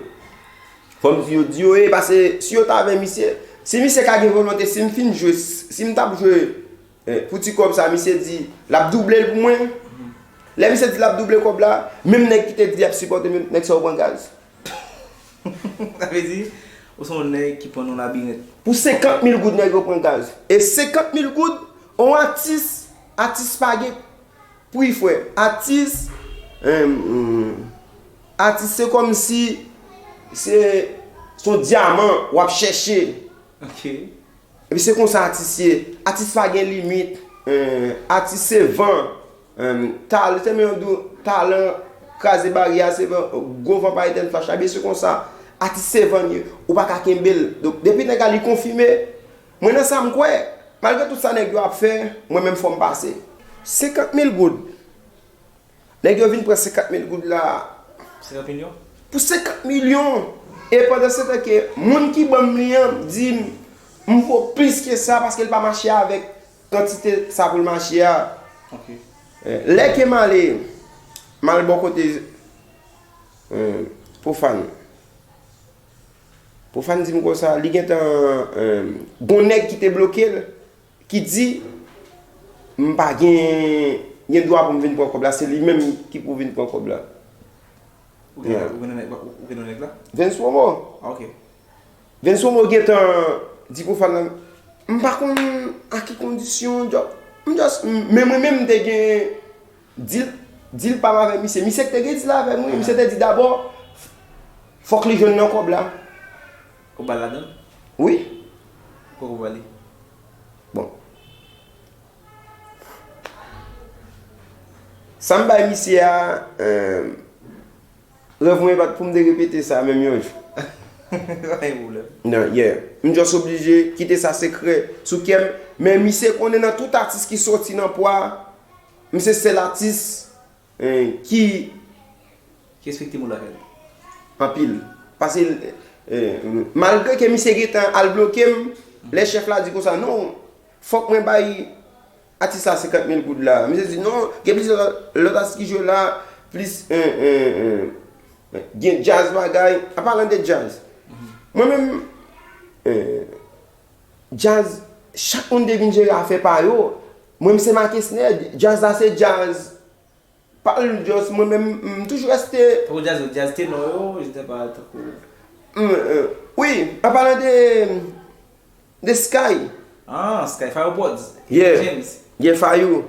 Fò m di yo, di yo ye, paske si yo t avè misye, si misye ka gen volonte, si m fin jwe, si m t ap jwe, Eh, pou ti kòb sa, misye di l ap double l pou mwen. Lè misye di l ap double kòb la, menm nèg ki te di y ap sipòte m yo, nèg sa yo pran gaz. Sa vle di, Se yon nèg ki pran nan labirent. Pou senkant mil goud nèg yo pran gaz. E senkant mil goud, on atis, atis pa gen pri frè. Atis, em, mm, atis se kòmsi se se yon dyaman w ap chèche. Ok. Epi se konsa atis ye. Atis pa gen limit. Eh, atis se van. Eh, tal, se menm di w, talan kraze baryè a, se van, gwo van pa etèn flach la. Ebyen se konsa. Atis se van ye. Ou pa ka kenbe l. Donk, depi nèg la li konfime, mwen nan sa m kwè. Malgre tout sa nèg yo ap fè, mwen menm fò m pase. Senkant mil goud. Nèg yo vin pran senkant mil goud la. Senkant milyon? Pou senkant milyon. E pandan se tan ke moun ki ban m li an di m, m vo plis ke sa paske l pa mache avèk kantite sa pou l mache a. Ok. Eh, lè ke m ale, m al bò kote eh, Pwofàn. Pwofàn di m konsa, li gentan eh, gon nèg ki te bloke l, ki di m pa gen gen dwa pou m vin pran kòb la, se li menm ki pou vin pran kòb la. Ou gen ou gen nèg ou gen nèg la? Vens Womo. Ah, ok. Vens Womo gentan di Pwofàn nan, m pa konn a ki kondisyon, m just, men mwen menm m te gen dil, dil pa m avè misye. Misye ki te gen dil avè mwen, misye te di dabò, fòk li jwenn nan kòb la. Ou ba l ladan? Wi. Kòb ou ba li? Bon. Sa m bay misye a, eh, rèv mwen pa t pou m te repete sa menm yon jou. Pa gen pwoblèm. Non, yeah. M just oblije kite sa sekrè sou kè m. Men misye konnen nan tout atis ki soti nan pwa, m se sèl atis eh, ki Ki respekte moun lakay li. Anpil. Paske eh, malgre ke misye gentan al bloke m, lè chèf la di konsa, non, fòk mwen bay atis la senkant mil goud la. Misye di, non, gen plizyè lòt, lòt atis ki jwe la, plis eh, eh, eh, gen djaz bagay. An palan de djaz, mwen menm, eh, djaz, chak moun te vin jere afè pa yo. Mwen, m se Marcus Ned, djaz la se djaz. Pa l just, mwen menm, m toujou reste. Tankou djaz yo, djaz tenò yo, je sais pas, tankou. M, eh, wi, an palan de, de Sky. Ah, Sky Fire Brothers. Yeah. James. Yeah, Fayou.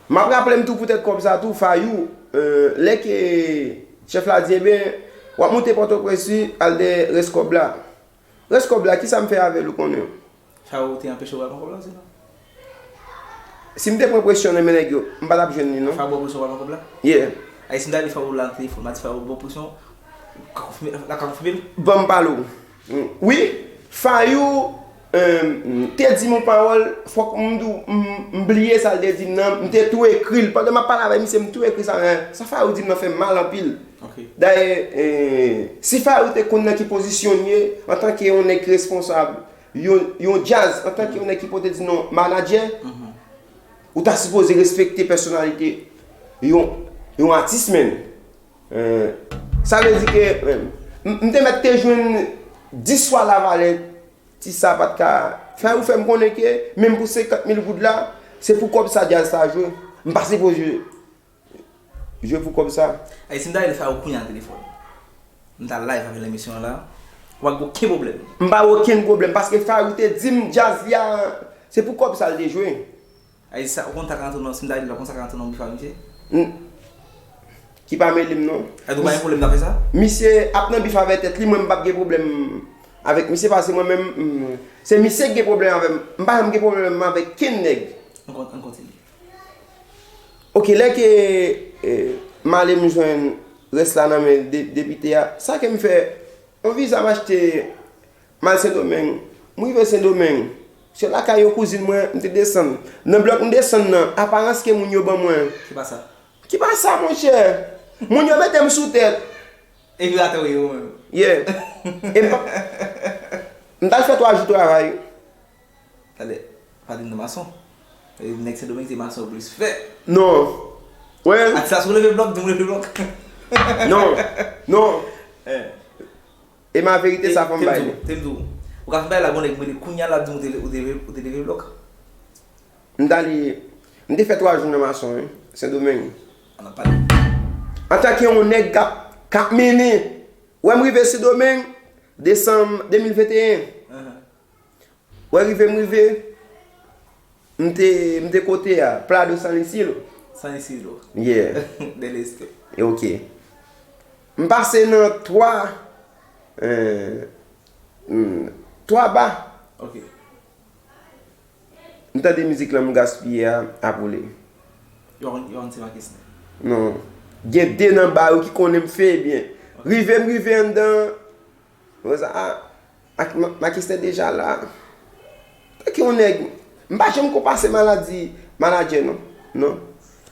M ap raple m tou poutèt kòb sa tou, Fayou. Eh, lè ke chèf la di, ebyen, w ap moute Pòtoprens wi, al dèyè rès kòb la. Rès kòb la, kisa m fè avè l ou konnen? Fayou te anpeche w al pran kòb la, se sa? Si m te pran presyon nan men nèg yo, m pa t ap jwenn li non. Fayou ba w presyon w al pran kòb la? Yeah. Ayisyen ta di Fayou la nan telefòn, m a di Fayou ba w presyon, ou ka konfime, la ka konfime l? Ban m pale w. Mm, wi, Fayou eh, te di m yon pawòl, fòk m di w, m, m bliye sa l te di m nan, m te tou ekri l. Pandan m ap pale avè misye, m tou ekri sa, eh, sa Fayou di m nan fè m mal anpil. Ok. Dayè, eh, si Fayou te konn nan ki pozisyon m ye, antanke yon nèg ki responsab, yon, yon djaz, antanke yon nèg ki pote di non manadjè, ou ta sipoze respekte pèsonalite yon, yon atis, menn. Eh, sa vle di ke, eh, m, m te mèt te jwenn dis fwa lavalè, ti sa pa t ka fè ou fè m konnen ke, menm pou senkant mil goud la, se pou kòb sa djaz sa jwe. M pa sipoze jwe pou kòb sa. Ayisyen ta di Fayou kounye a nan telefòn. M ta live avè l nan emisyon an la. Ou pa gen okenn pwoblèm. M pa gen okenn pwoblèm, paske Fayou te di m djaz li a, se pou kòb sa l te jwe. Ayisyen, ou konn sa ka rantre nan, si m ta di la, ou konn sa ka rantre nan bif a misye? Ki pa mele m non. Ayisyen, ou pa gen pwoblèm nan fè sa? Misye ap nan bif avè tèt li, mwen m p ap gen pwoblèm avèk misye, paske mwen menm, m, se misye ki gen pwoblèm avè m. M pa janm gen pwoblèm avèk kenn nèg. Ann kon-, ann kontinye. Ok, lè ke eh, m ale m jwenn rès la nan men de, depite a, sa ke m fè, yon viza m achte, m al Sendomeng. M rive Sendomeng, se lakay yon kouzin mwen, m te desann. Nan blòk m desann nan, aparans ke moun yo ban mwen. Ki pa sa? Ki pa sa, monchè? Moun yo mete m sou tèt. Epi atè w ye ou menm. Yeah. E m pa, m t al fè twa jou travay. Talè, pa di m nan mason. E nèg Sendomeng se mason yo plis fè. Non. Wè. Atis la sou leve blòk, di m leve blòk. Non. Non. Eh. E ma verite sa fò m bay li. Te m di w, ou ka fin bay la gon nèg mwen kounye a la di m ou te, ou te, ou te leve blòk. M t ale, m te fè twa jou nan mason wi, Sendomeng. Ann ap pale. Antanke yon nèg k ap, k ap mennen, wè m rive Sendomeng, Desanm de mil venteyen. Aham. Wè, rive m rive, m te, m te kote a, Prado San Isidro. San Isidro. Yeah. Del Este. Ok. M pase nan twa, eh, hmm, twa ba. Ok. M tande mizik lan, m gaspiye a, ap woule. Yo, yo, se Makisnè. Non. Gen de nan ba yo ki konnen m fè byen. Ok. Rive m rive anndan, Rosa, a, ak Ma-, Makisnè deja la. Tanke yon nèg, m pa janm ko pase maladi manadjè, non. Non.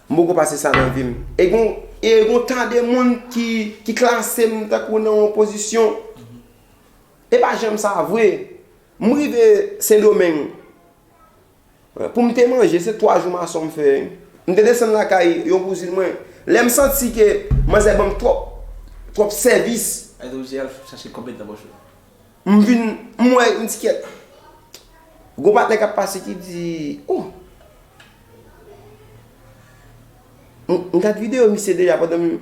M poko pase sa nan vi m. E gon, e gon ta de moun ki, ki klase m tankou nan yon pozisyon. E pa janm sa vre. M rive Sendomeng. Pou m te manje, se twa jou mason m fè. M te desann lakay yon kouzin mwen. Lè m santi ke manzè ban m twòp, twòp sèvis. Ay, te oblije al chache kòb met nan pòch ou. M vin, m wè, m di kèt. Gon patnè k ap pase ki di, oh. M, m gad videyo misye deja pandan m,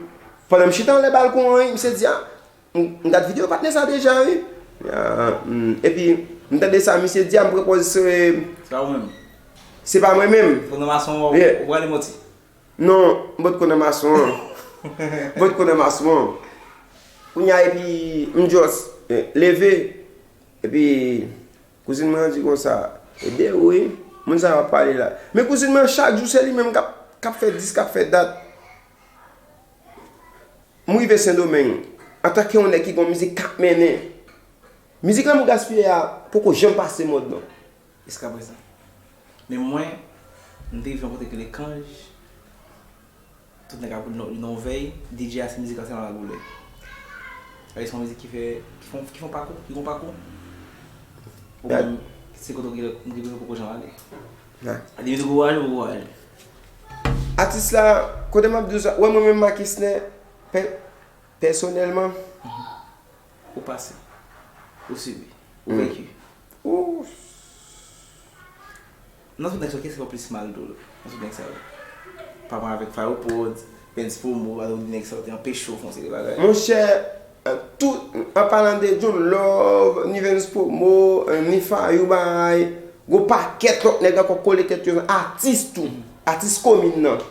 pandan m chita anlè balkon an, wi, misye di, ah, M, m gad videyo patnè sa deja, wi. Ah, mm, epi, m tande sa misye di a, m pran pòz se. Se pa ou menm? Se pa mwen menm. Ou nan mason an, yeah, ou prale manti? Non, m potko nan mason an. M potko nan mason an. Kounye a, epi, m just, eh, leve. Epi, kouzin mwen an di konsa, ede ou, wi. Moun sa yo ap pale la. Men kouzin mwen an, chak jou, se li menm k ap, k ap fè dis, k ap fè dat. M rive Sendomeng, antanke yon nèg ki gon mizik k ap mennen. Mizik lan m gaspiye a poko janm pase mòd non. Jiskaprezan. Men mwen, m te rive yon kote ki rele Kanj. Tout nèg ap nan, nan yon vèy, D J a se mizik la sèlman l ap boule. Sa vle di se yon mizik ki fè, ki fè, ki fè yon pakou, ki gon pakou. Ou menm, se kote w gen, m gen poko janm ale. A di mizik ou ale, ou ale. Atis la, kote m ap di w sa, wè mwen menm Makisnè, pè-, pèsonèlman. Ou pase, ou sibi, ou venki. Ou. Nan tout nèg sa yo, kiyès ki fè w plis mal tou? Nan tout nèg sa yo. Pa pran avèk Fayou Prod, Pens Promo, pa di nèg sa yo te anpeche w fè yon seri bagay. Monchè, eh, tout, an palan de John Love, ni Pens Promo, eh, ni Fayou bagay, gon pakèt lòt nèg ankò kole tèt yo, atis tou, atis komin nan.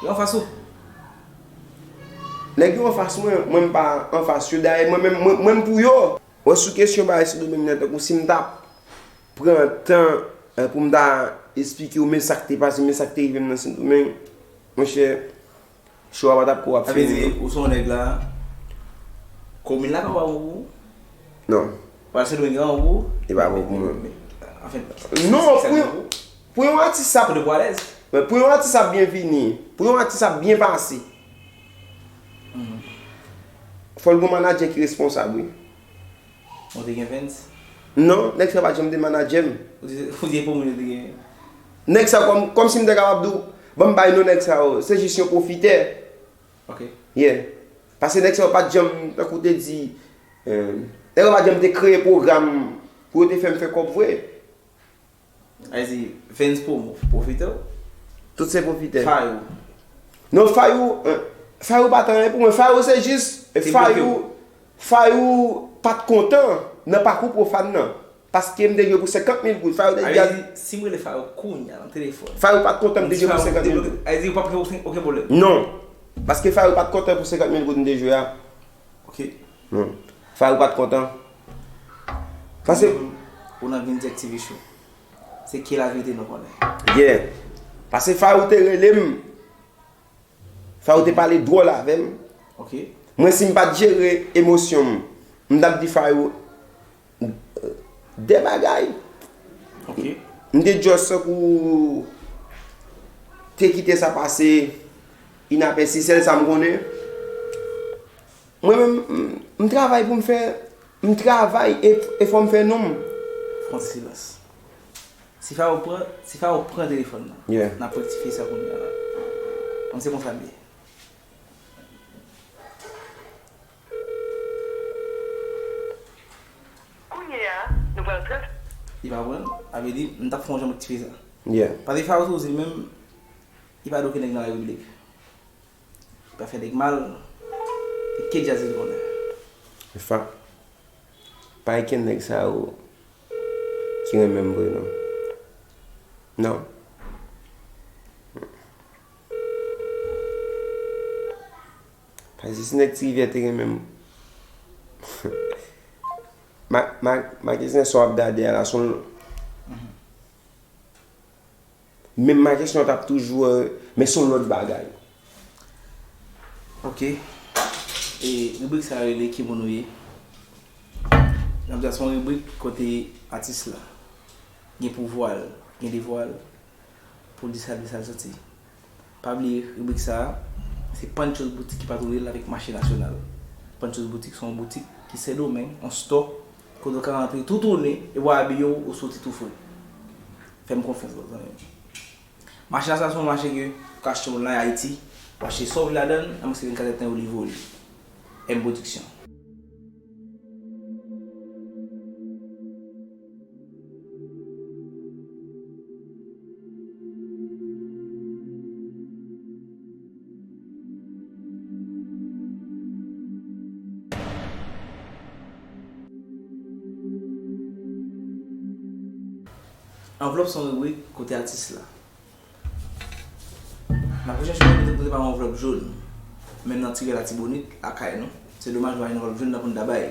Yo anfas ou? Nèg yo anfas mwen, mwen m pa anfas yo. Dayè, mwen menm, mwen, mwen m pou yo. Wè, sou kesyon bagay Sendomeng nan, tankou si m ta pran tan, eh, pou m ta esplike w men sa k te pase, men sa k te rive m nan Sendomeng, monchè, cho a pa t ap ko ap fini. Sa vle di, ou se yon nèg la, komin la pa bon pou ou? Non. Pral Sendomeng an pou ou? E pa bon pou mwen. Anfen, non, pou, pou yon atis sa. Kote pou alèz? Men pou yon atis sa byen vini, pou yon atis sa byen pase. Fò l gon manadjè ki responsab, wi. Ou te gen Pens? Non, nèg sa pa janm te manadjè m. Ou te, ou te pou moun yo te gen. Nèg sa kòm, kòmsi m te kapab di w, ban m bay non nèg sa yo, se jis yon pwofitè. Ok. Yeah. Paske nèg sa yo pa t janm, tankou te di, eh, nèg yo pa t janm te kreye pwogram pou yo te fè m fè kòb vre. Sa vle di, Pens Promo pwofitè w? Tout se pwofitè. Fayou? Non, Fayou, eh, Fayou pa t anyen pou mwen. Fayou se jis, eh, Fayou, Fayou pa t kontan nan pakou Pwofàn nan. Paske m te jwe pou senkant mil goud. Fayou te di, si m rele Fayou kounye a nan telefòn. Fayou pa t kontan m te jwe pou senkant mil goud. Sa vle di ou p ap gen okenn pwoblèm? Non. Paske Fayou pa t kontan pou senkant mil goud m te jwe a. Ok. Non. Fayou pa t kontan. Paske ou nan vin di ak T V Show. Se ki laverite nou konnen. Yeah. Paske Fayou te rele m. Fayou te pale dwòl avè m. Ok. Mwen, si m pa t jere emosyon m, m t ap di Fayou de bagay. Ok. M te just tankou te kite sa pase inapèsi, sèl sa m konnen. Mwen menm, m, m travay pou m fè, m travay e, e fò m fè non m. Fè yon ti silans. Si Fayou pran, si Fayou pran telefòn nan, yeah, n ap rektifye sa kounye a la. Bon, se konsa l ye. Kounye a, nou pral trans- Li pa pran, sa vle di, m t ap fè yon jan m rektifye sa. Yeah. Paske Fayou tou di l menm, li pa dwe okenn nèg nan Repiblik. Li pa fè nèg mal. E ke djaz li konnen? Fa, pa gen nèg sa yo ki renmen m vre non. Non. Paske si nèg Ti Rivyè te renmen m, ma, ma, ma kesyon sa w ap gade a la, se yon Menm ma kesyon t ap toujou, euh, men se yon lòt bagay. Ok. E ribrik sa a rele Ki moun ou ye? N ap di a se yon ribrik kote atis la gen pouvwa l, gen devwa l pou l di sa l vle, sa l santi. Pa bliye, ribrik sa a, se Pancho's Boutique ki patwone l avèk Mache Nasyonal. Pancho's Boutique se yon boutik ki Sendomeng, yon stò, kote w ka rantre tou tounen, e w abiye w, ou soti tou fre. Fè m konfyans, zanmi m. Mache a sa se yon mache ke ou ka achte online Ayiti, ou achte sa w vle ladan l, nan mwen se vennkat èdtan yo livre w li. M Production. Anvlòp se yon ribrik kote atis la. N ap chèche yon kote pou te pa yon anvlòp jòn. Menm nan Tirèl Latibonit, lakay nou. Se domaj nou pa jwenn anvlòp jòn nan pou n ta bay.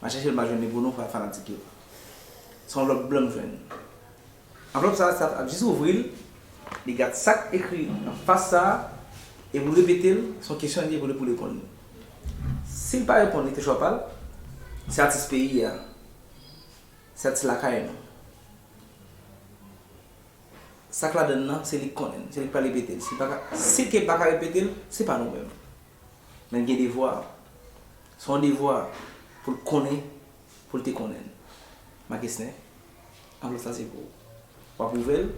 M al chèche l, m pa jwenn li pou nou, fa-, fanatik yo. Se yon anvlòp blan m jwenn. Anvlòp sa, sa ap jis ouvri l, li gad sa k ekri anfas sa a, e pou l repete l, se yon kesyon li ye pou li, pou l reponn li. Si l pa reponn li, se chwa pa l, se atis peyi a, se atis lakay nou. Sa k ladan l nan, se li k konnen l, se li k pral repete l. Si l pa ka, si l pa ka repete l, se pa nou menm. Men l gen devwa. Se yon devwa pou l konnen, pou l te konnen l. Makesnè, anvlòp sa se pou ou. W ap ouvè l,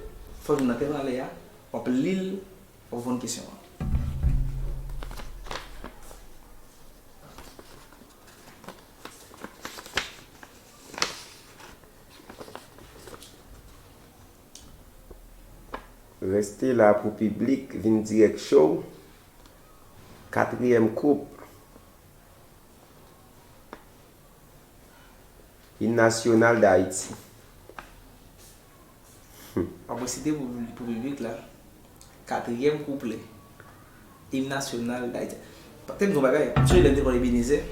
fò l vin nan tèt anlè a, w ap li l, w ap reponn kesyon an. Reste la pou piblik vin dirèk show. Katriyèm koup. Im nasyonal d Ayiti. M ap resite pou, pou piblik la. Katriyèm kouplè. Im nasyonal d Ayiti. Tande m di w yon bagay. M sonje lè m te pran Ebenezer.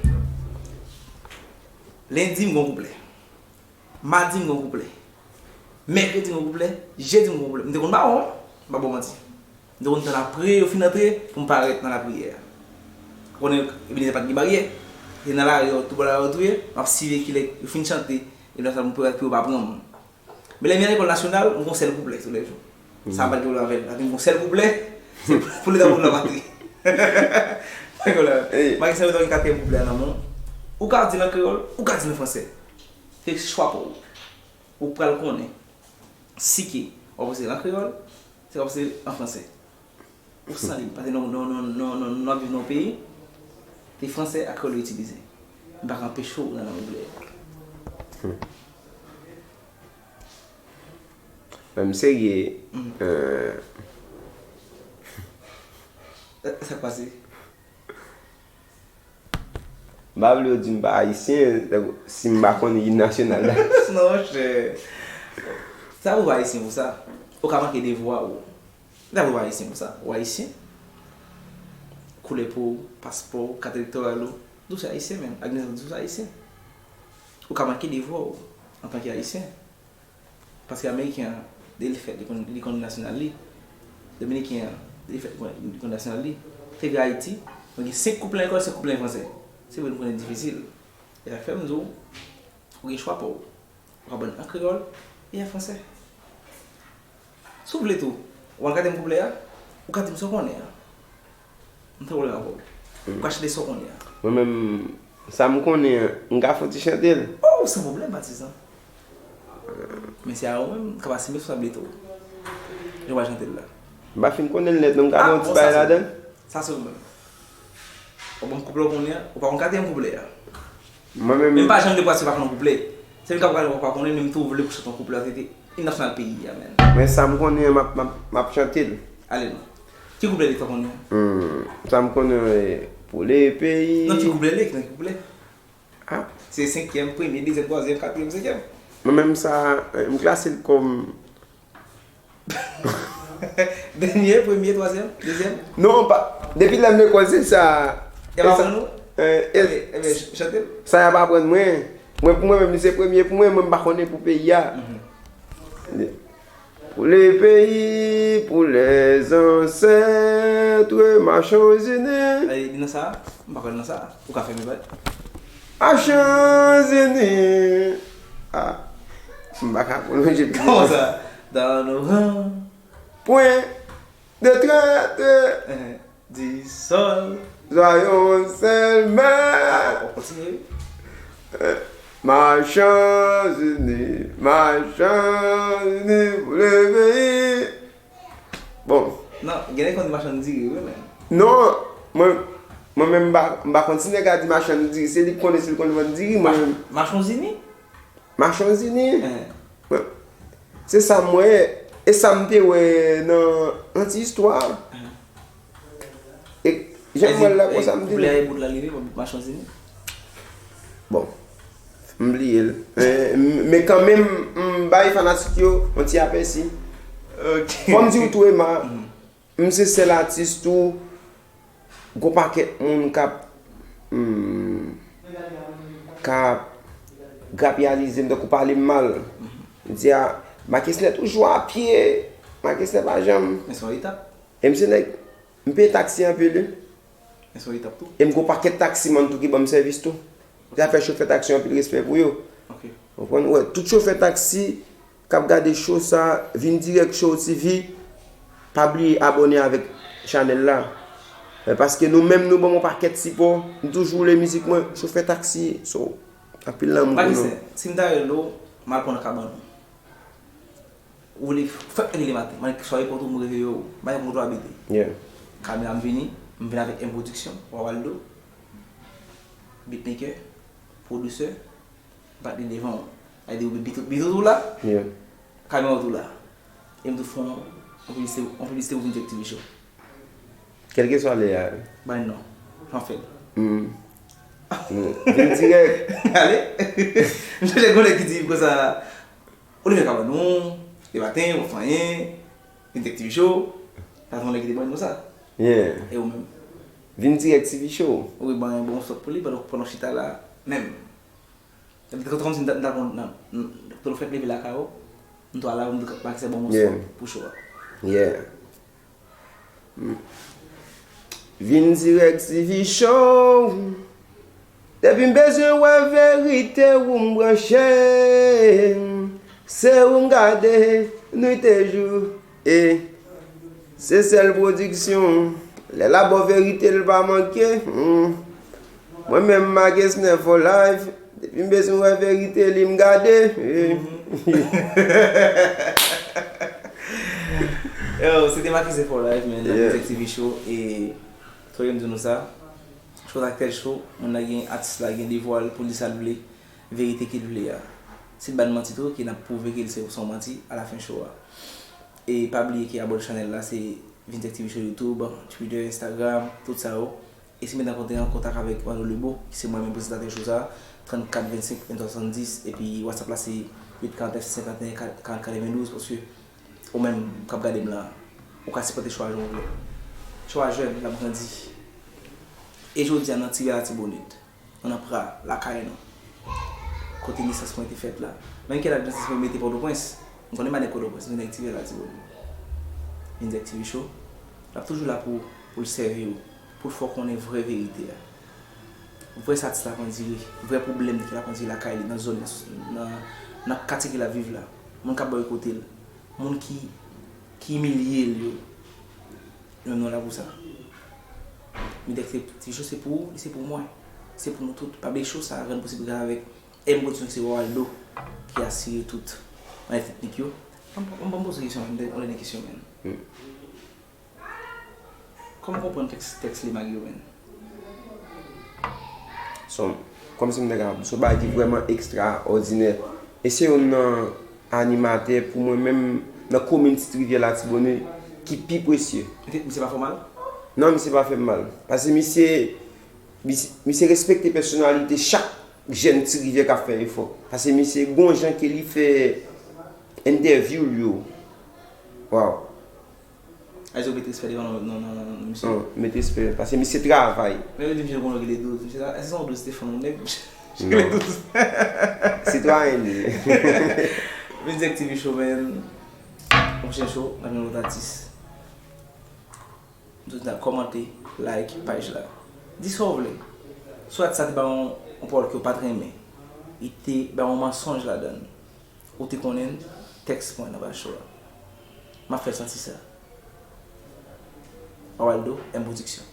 Lendi m gen yon kouplè. Madi m gen yon kouplè. Mèkredi m gen yon kouplè. Jedi m gen yon kouplè. M te konn ba w, m pa ba w manti. M te konn tann apre yo fin antre pou m parèt nan lapriyè a. Ou konnen Ebenezer pa t gen baryè. Se nan lari yo, tou bò lari yo tou ye. M ap siveye kilè yo fin chante. Epi lè sa m pou pou yo pa pran m. Men lè m al lekòl nasyonal, m gon sèl kouplè tou lè jou. Sa m pa t gen pwoblèm avè l. Paske m gon sèl kouplè, se pou leta pou m nan patri. Dakò la. Hey. Makesnè, ou gen katriyèm kouplè a nan men w. Ou ka di l an kreyòl, ou ka di l an fransè. Se chwa pa w. Ou pral konnen si ke w ap pase l an kreyòl, si w ap pase l an fransè. Ou san li, paske nou, nou, nou, nou, nou, nou ap viv nan yon peyi, se fransè ak kreyòl yo itilize. M pa ka anpeche w nan lang anglè. Hmm. Men m serye. Hmm. Euh, sa k pase? M pa vle yo di m pa ayisyen, si m pa konn im nasyonal la. Non, monchè. Sa pou w pa ayisyen pou sa. Ou ka manke devwa ou. Sa pou w pa ayisyen pou sa. Ou ayisyen. Koulè po w, paspò w, kat elektoral ou. Di w se ayisyen menm. Ak nesans di w se ayisyen. Ou ka manke devwa ou antanke ayisyen. Paske Ameriken an, de l fèt, li konn, li konn nasyonal li. Dominiken an, de l fèt, li konn, li konn nasyonal li. Fè vin Ayiti, mwen gen senk kouplè an kreyòl, senk kouplè an fransè. Se vre nou konnen difisil. E sa k fè m di w, ou gen chwa pa w. Ou ka ban l an kreyòl e an fransè. Si w vle tou, ou al gade m kouplè a, ou ka di m sa w konnen an. M fè pwoblèm avè w. Ou ka chante sa w konnen an. Mwen menm, sa m konnen an, m ka fouti chante l. Oh, san pwoblèm, patizan. Men se a ou menm, m ka pa simen responsabilite w. Jan w al chante l la. M pa fin konnen l nèt, non, m ka ba yon ti bagay ladan l. Sa se ou menm. Ou ban m kouplè w konnen an, ou pa konn katriyèm kouplè a. Mwen menm. Men m pa janm vle pase pa konn kouplè. Se li k ap gade ou pa konnen, men m tou vle pou chante yon kouplè a, se te im nasyonal peyi a, menm. Men sa m konnen an, m ap, m ap, m ap chante l. Ale non. Ki kouplè li fè konnen? Hmm, sa m konnen, eh, pou le peyi. Non, ki kouplè li, ki, ki kouplè? Ah. Se senkyèm, premye, dezyèm, twazyèm, katriyèm, senkyèm. Mwen menm sa, eh, m klase l kòm Dènye, premye, twazyèm, dezyèm? Non, pa, depi lè m lekòl, se sa. Y ap aprann ou? Eh, eh, chante l. Sa y ap aprann mwen. Mwen, pou mwen menm, li se premye pou mwen, mwen m pa konnen pou peyi a. Mhm. Pour le pays, pour les ancêtres, marchons unis. Li nan sa? M pa kwè nan sa. Ou ka fè m bat? Marchons unis. Ah, m pa ka pwononse. Kòman sa? Dans nos rangs. Point de traite. Dissolve. Soyons seulement. Ah, on continue, oui. Marchons unis, marchons unis pour le pays. Bon. Non, gen nèg konn di machann diri, wi, men. Non, mwen, mwen menm m pa, m pa konn si nèg la di machann diri, se li k konnen si l konn vann diri, mwen menm. Machonzini? Machonzini? Eh. Mwen, se sa m wè, e sa m te wè nan, nan ti istwa. Eh. E jan m wè l la, konsa m di. Koulè a e bout la li ye, machonzini. Bon, m bliye l. Men, men kanmenm, m bay fanatik yo yon ti apèsi. Ok. Fò m di w tou, Emma, m se sèl atis tou, gon pakèt moun k ap, hmm, k ap grapyalize m, tankou pale m mal. Di a, Makesnè toujou a pye, Makesnè pa janm. Men se yon etap. E m se nèg, m peye taksi anpil, wi. Men se yon etap tou. E m gon pakèt taksimann tou ki ban m sèvis tou. Sa fè chofè taksi yo anpil respè pou yo. Ok. Ou konprann? Wè, tout chofè taksi k ap gade show sa, vin dirèk Show T V, pa bliye abòne avèk chanèl la. Wè, paske nou menm nou ban m yon pakèt sipò, m toujou woule mizik mwen, chofè taksi, so, anpil lanmou pou nou. Makesnè, si m ta rele w, m al pran nan kabann ou. Ou vle fè rele maten, mande swa repòt ou, m reveye w, bay kote w abite. Yeah. Kamera m vini, m vin avèk M Production, Wawaldo, beatmaker, pwodisè, m pa t li devan w. Sa vle di ou bit, bit ou la, yeah, kamera w tou la. E m tou fè yon, yon piblisite, yon piblisite pou vin fè T V show. Kèlkeswa lè a. Bay non. Jan fè l. Hmm. Hmm. Vin dirèk. Ale. M sonje gon nèg ki di m konsa, ou leve kabann ou, le maten, ou pa fè anyen, vin fè T V show, sa se yon nèg ki te ban m konsa. Yeah. E ou menm? Vin dirèk T V show. Ou ban yon bon sòt pou li, pandan, pandan w chita la, menm. Epi, kòmsi m ta, m ta konn nan, nan, tou fèt leve lakay ou, m tou ala, m tou makse bon mòso pou cho a. Yeah. Mm. Vin dirèk T V show. Depi m bezwen wè verite ou m branche. Se ou m gade, nwit e jou. E se sèl pwodiksyon. Lè l ap ba w verite, l pa manke. Hmm. Mwen menm, Magesner for life. Depi m bezwen wè verite, li m gade. Eh. Yo, se te Magesner for life, man, nan Mizèk T V Show. E, sonje m di nou sa. Cho sa k tèl cho, moun nan gen, atis la gen devwa l pou l di sa l vle. Verite ke l vle a. Si l ba n manti tou, ke n ap pwouve ke l se, se yon manti alafen cho a. E pa bliye ke abòne chanèl la, se Vintek T V Show YouTube, Twitter, Instagram, tout sa yo. E si w bezwen rantre an kontak avèk Manno Lebo, ki se mwen menm prezantatè cho sa, trannkat vennsenk venntwa swasanndis, epi WhatsApp la se uit karantnèf senkanteyen karannkat katrevendouz, paske ou menm k ap gade m la, ou ka sipòte cho a jan w vle. Cho a jèn, l ap grandi. E jodi a, nan Ti Bèl Latibonit, nou nan pra lakay nou. Kote nesans mwen te fèt la. Menm ke dat nesans mwen mete Pòtoprens. M konnen m pa nèg Pòtoprens, m se nèg Ti Bèl Latibonit. Vintek T V Show. L ap toujou la pou, pou l sèvi w, pou l fè w konnen vrè verite a. Vrè sa atis la ap andire, vrè pwoblèm ke l ap andire lakay li, nan zòn, nan, nan katye ke l ap viv la. Moun k ap bòykote l, moun ki, ki imilye l yo. Yo menm nou la pou sa. Vintek T V Show se pou ou, li se pou mwen. Se pou nou tout. Pa bliye cho sa rann posib gras avèk M Production ki se Waldo ki asire tout manyèt teknik yo. Ann, ann, ann poze kesyon, ann, ann, ann kesyon, men. Hmm. Kòman w konprann tèks, tèks Lemag yo, men? Son, kòmsi m te ka, son bagay ki vrèman ekstraòdinè. E se youn nan animatè pou mwen menm nan komin Ti Rivyè Latibonit ki pi presye. Misye, misye pa fè w mal? Non, misye pa fè m mal. Paske misye, misye, misye respekte pèsonalite chak Jèn Ti Rivyè k ap fè efò. Paske misye gon jan ke li fè entèvyou l yo. Waw. Ayzo met respè devan non, non, non, non, misye. Non, met respè. Paske misye travay. Men yo di misye gon rele douz. Misye la, èske se yon douz te fanm ou nèg? Rele douz. Sitwayen li ye. Vin di ak T V Show, man. Yon pwochen show, n ap jwenn lòt atis. Nou tout ap kòmante, like paj la. Di sa w vle. Swat sa te ba yon yon pawòl ke w pa t renmen. Li te ba yon mansonj ladan l. Ou te konnen tèks mwen nan paj show a. M ap fè santi sa. Awaldo, M Production.